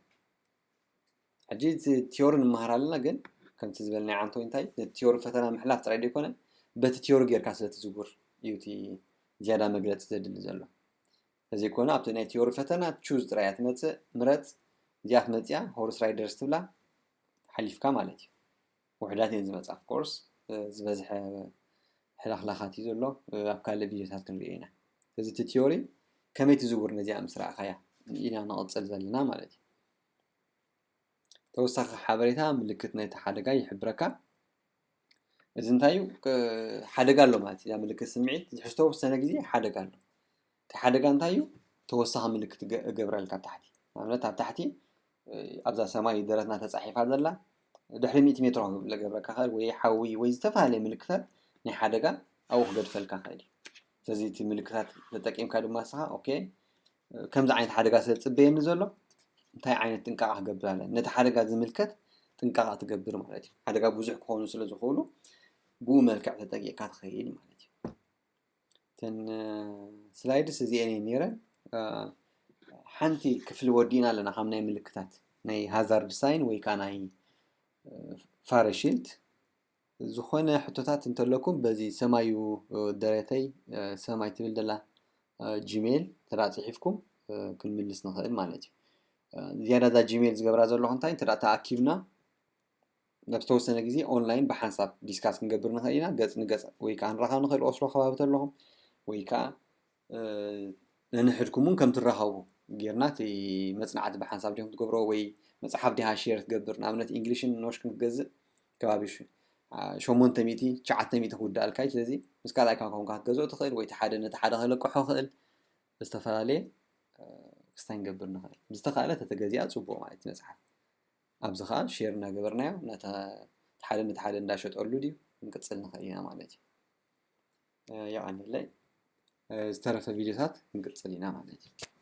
ሕጂ እቲ ቲዮሪ ንመሃር ኣለና፣ ግን ከምቲ ዝበልናዮ ዓንቶ እንታይ ነቲ ቲዮሪ ፈተና ምሕላፍ ጥራይ ዘይኮነ በቲ ቲዮሪ ጌርካ ስለ ትዝውር እዩ እቲ ዝያዳ መግለጺ ዘድሊ ዘሎ። ስለዚ ኮነ ኣብቲ ናይ ቲዮሪ ፈተና ቹዝ ጥራይ እያ ትመጽእ፣ ምረጽ፣ እዚኣ ትመጽእ እያ፣ ሆርስ ራይደርስ ትብላ፣ ሓሊፍካ ማለት እዩ። ውሑዳት እየን ዝመጻ፣ of course፣ እ፣ ዝበዝሐ ሕላኽላኻት እዩ ዘሎ፣ እ፣ ኣብ ካልእ ቪድዮታት ክንሪኦ ኢና። ስለዚ እቲ ቲዮሪ ከመይ ትዝውር ነዚኣ ምስ ረኣኻያ ኢና ንቕጽል ዘለና ማለት እዩ። ተወሳኺ ሓበሬታ ምልክት ናይቲ ሓደጋ ይሕብረካ። እዚ እንታይ እዩ? ሓደጋ ኣሎ ማለት እዩ። ምልክት ስምዒት ዝሕዝቶ ዝተወሰነ ግዜ ሓደጋ ኣሎ። እቲ ሓደጋ እንታይ እዩ? ተወሳኺ ምልክት እገብረልካ ኣብ ታሕቲ። ንኣብነት ኣብ ታሕቲ ኣብዛ ሰማይ ደረትና ተፃሒፋ ዘላ ድሕሪ ሚእቲ ሜትሮ ክገብረካ ክእል ወይ ሓዊ ወይ ዝተፈላለየ ምልክታት ናይ ሓደጋ ኣብኡ ክገድፈልካ ክእል እዩ። ስለዚ እቲ ምልክታት ተጠቂምካ ድማ ንስኻ ኦኬ ከምዚ ዓይነት ሓደጋ ስለ ዝፅበየኒ ዘሎ እንታይ ዓይነት ጥንቃቐ ክገብር ኣለኒ? ነቲ ሓደጋ ዝምልከት ጥንቃቐ ትገብር ማለት እዩ። ሓደጋ ብዙሕ ክኾኑ ስለ ዝኽእሉ ብኡ መልክዕ ተጠቂቕካ ትኸይድ ማለት እዩ። እተን ስላይድስ እዚአን እየን ነይረን። ሓንቲ ክፍሊ ወዲእና ኣለና ካብ ናይ ምልክታት ናይ ሃዛርድ ሳይን ወይ ከዓ ናይ ፋረሽልት። ዝኾነ ሕቶታት እንተለኩም በዚ ሰማዩ ደረተይ ሰማይ ትብል ዘላ ጂሜል ተዳ ፅሒፍኩም ክንምልስ ንኽእል ማለት እዩ። ዝያዳ እዛ ጂሜል ዝገብራ ዘለኹ እንታይ እንተ ተኣኪብና ናብ ዝተወሰነ ግዜ ኦንላይን ብሓንሳብ ዲስካስ ክንገብር ንኽእል ኢና። ገፅ ንገፅ ወይ ከዓ ንራኸብ ንኽእል ኦስሎ ከባቢ ተለኹም ወይ ከዓ ነንሕድኩም እውን ከም ትራኸቡ ጌርና እቲ መፅናዕቲ ብሓንሳብ ዲኹም ትገብሮ ወይ መፅሓፍ ዲኻ ሼር ትገብር ንኣብነት ኢንግሊሽን ኖሽክን ክትገዝእ ከባቢ ሸሞንተ ሚእቲ ትሽዓተ ሚእቲ ክውዳእልካ እዩ። ስለዚ ምስ ካልኣይካ ኮንካ ክትገዝኦ ትኽእል ወይ እቲ ሓደ ነቲ ሓደ ክለቅሖ ክእል ዝተፈላለየ ክስታይ ንገብር ንኽእል። ብዝተኻእለ ተተገዚኣ ፅቡቕ ማለት እዩ መፅሓፍ። ኣብዚ ከዓ ሼር እናገበርናዮ ነታ ሓደ ነቲ ሓደ እንዳሸጠሉ ድዩ ክንቅፅል ንኽእል ኢና ማለት እዩ። የቐንለይ ዝተረፈ ቪዲዮታት ክንቅፅል ኢና ማለት እዩ።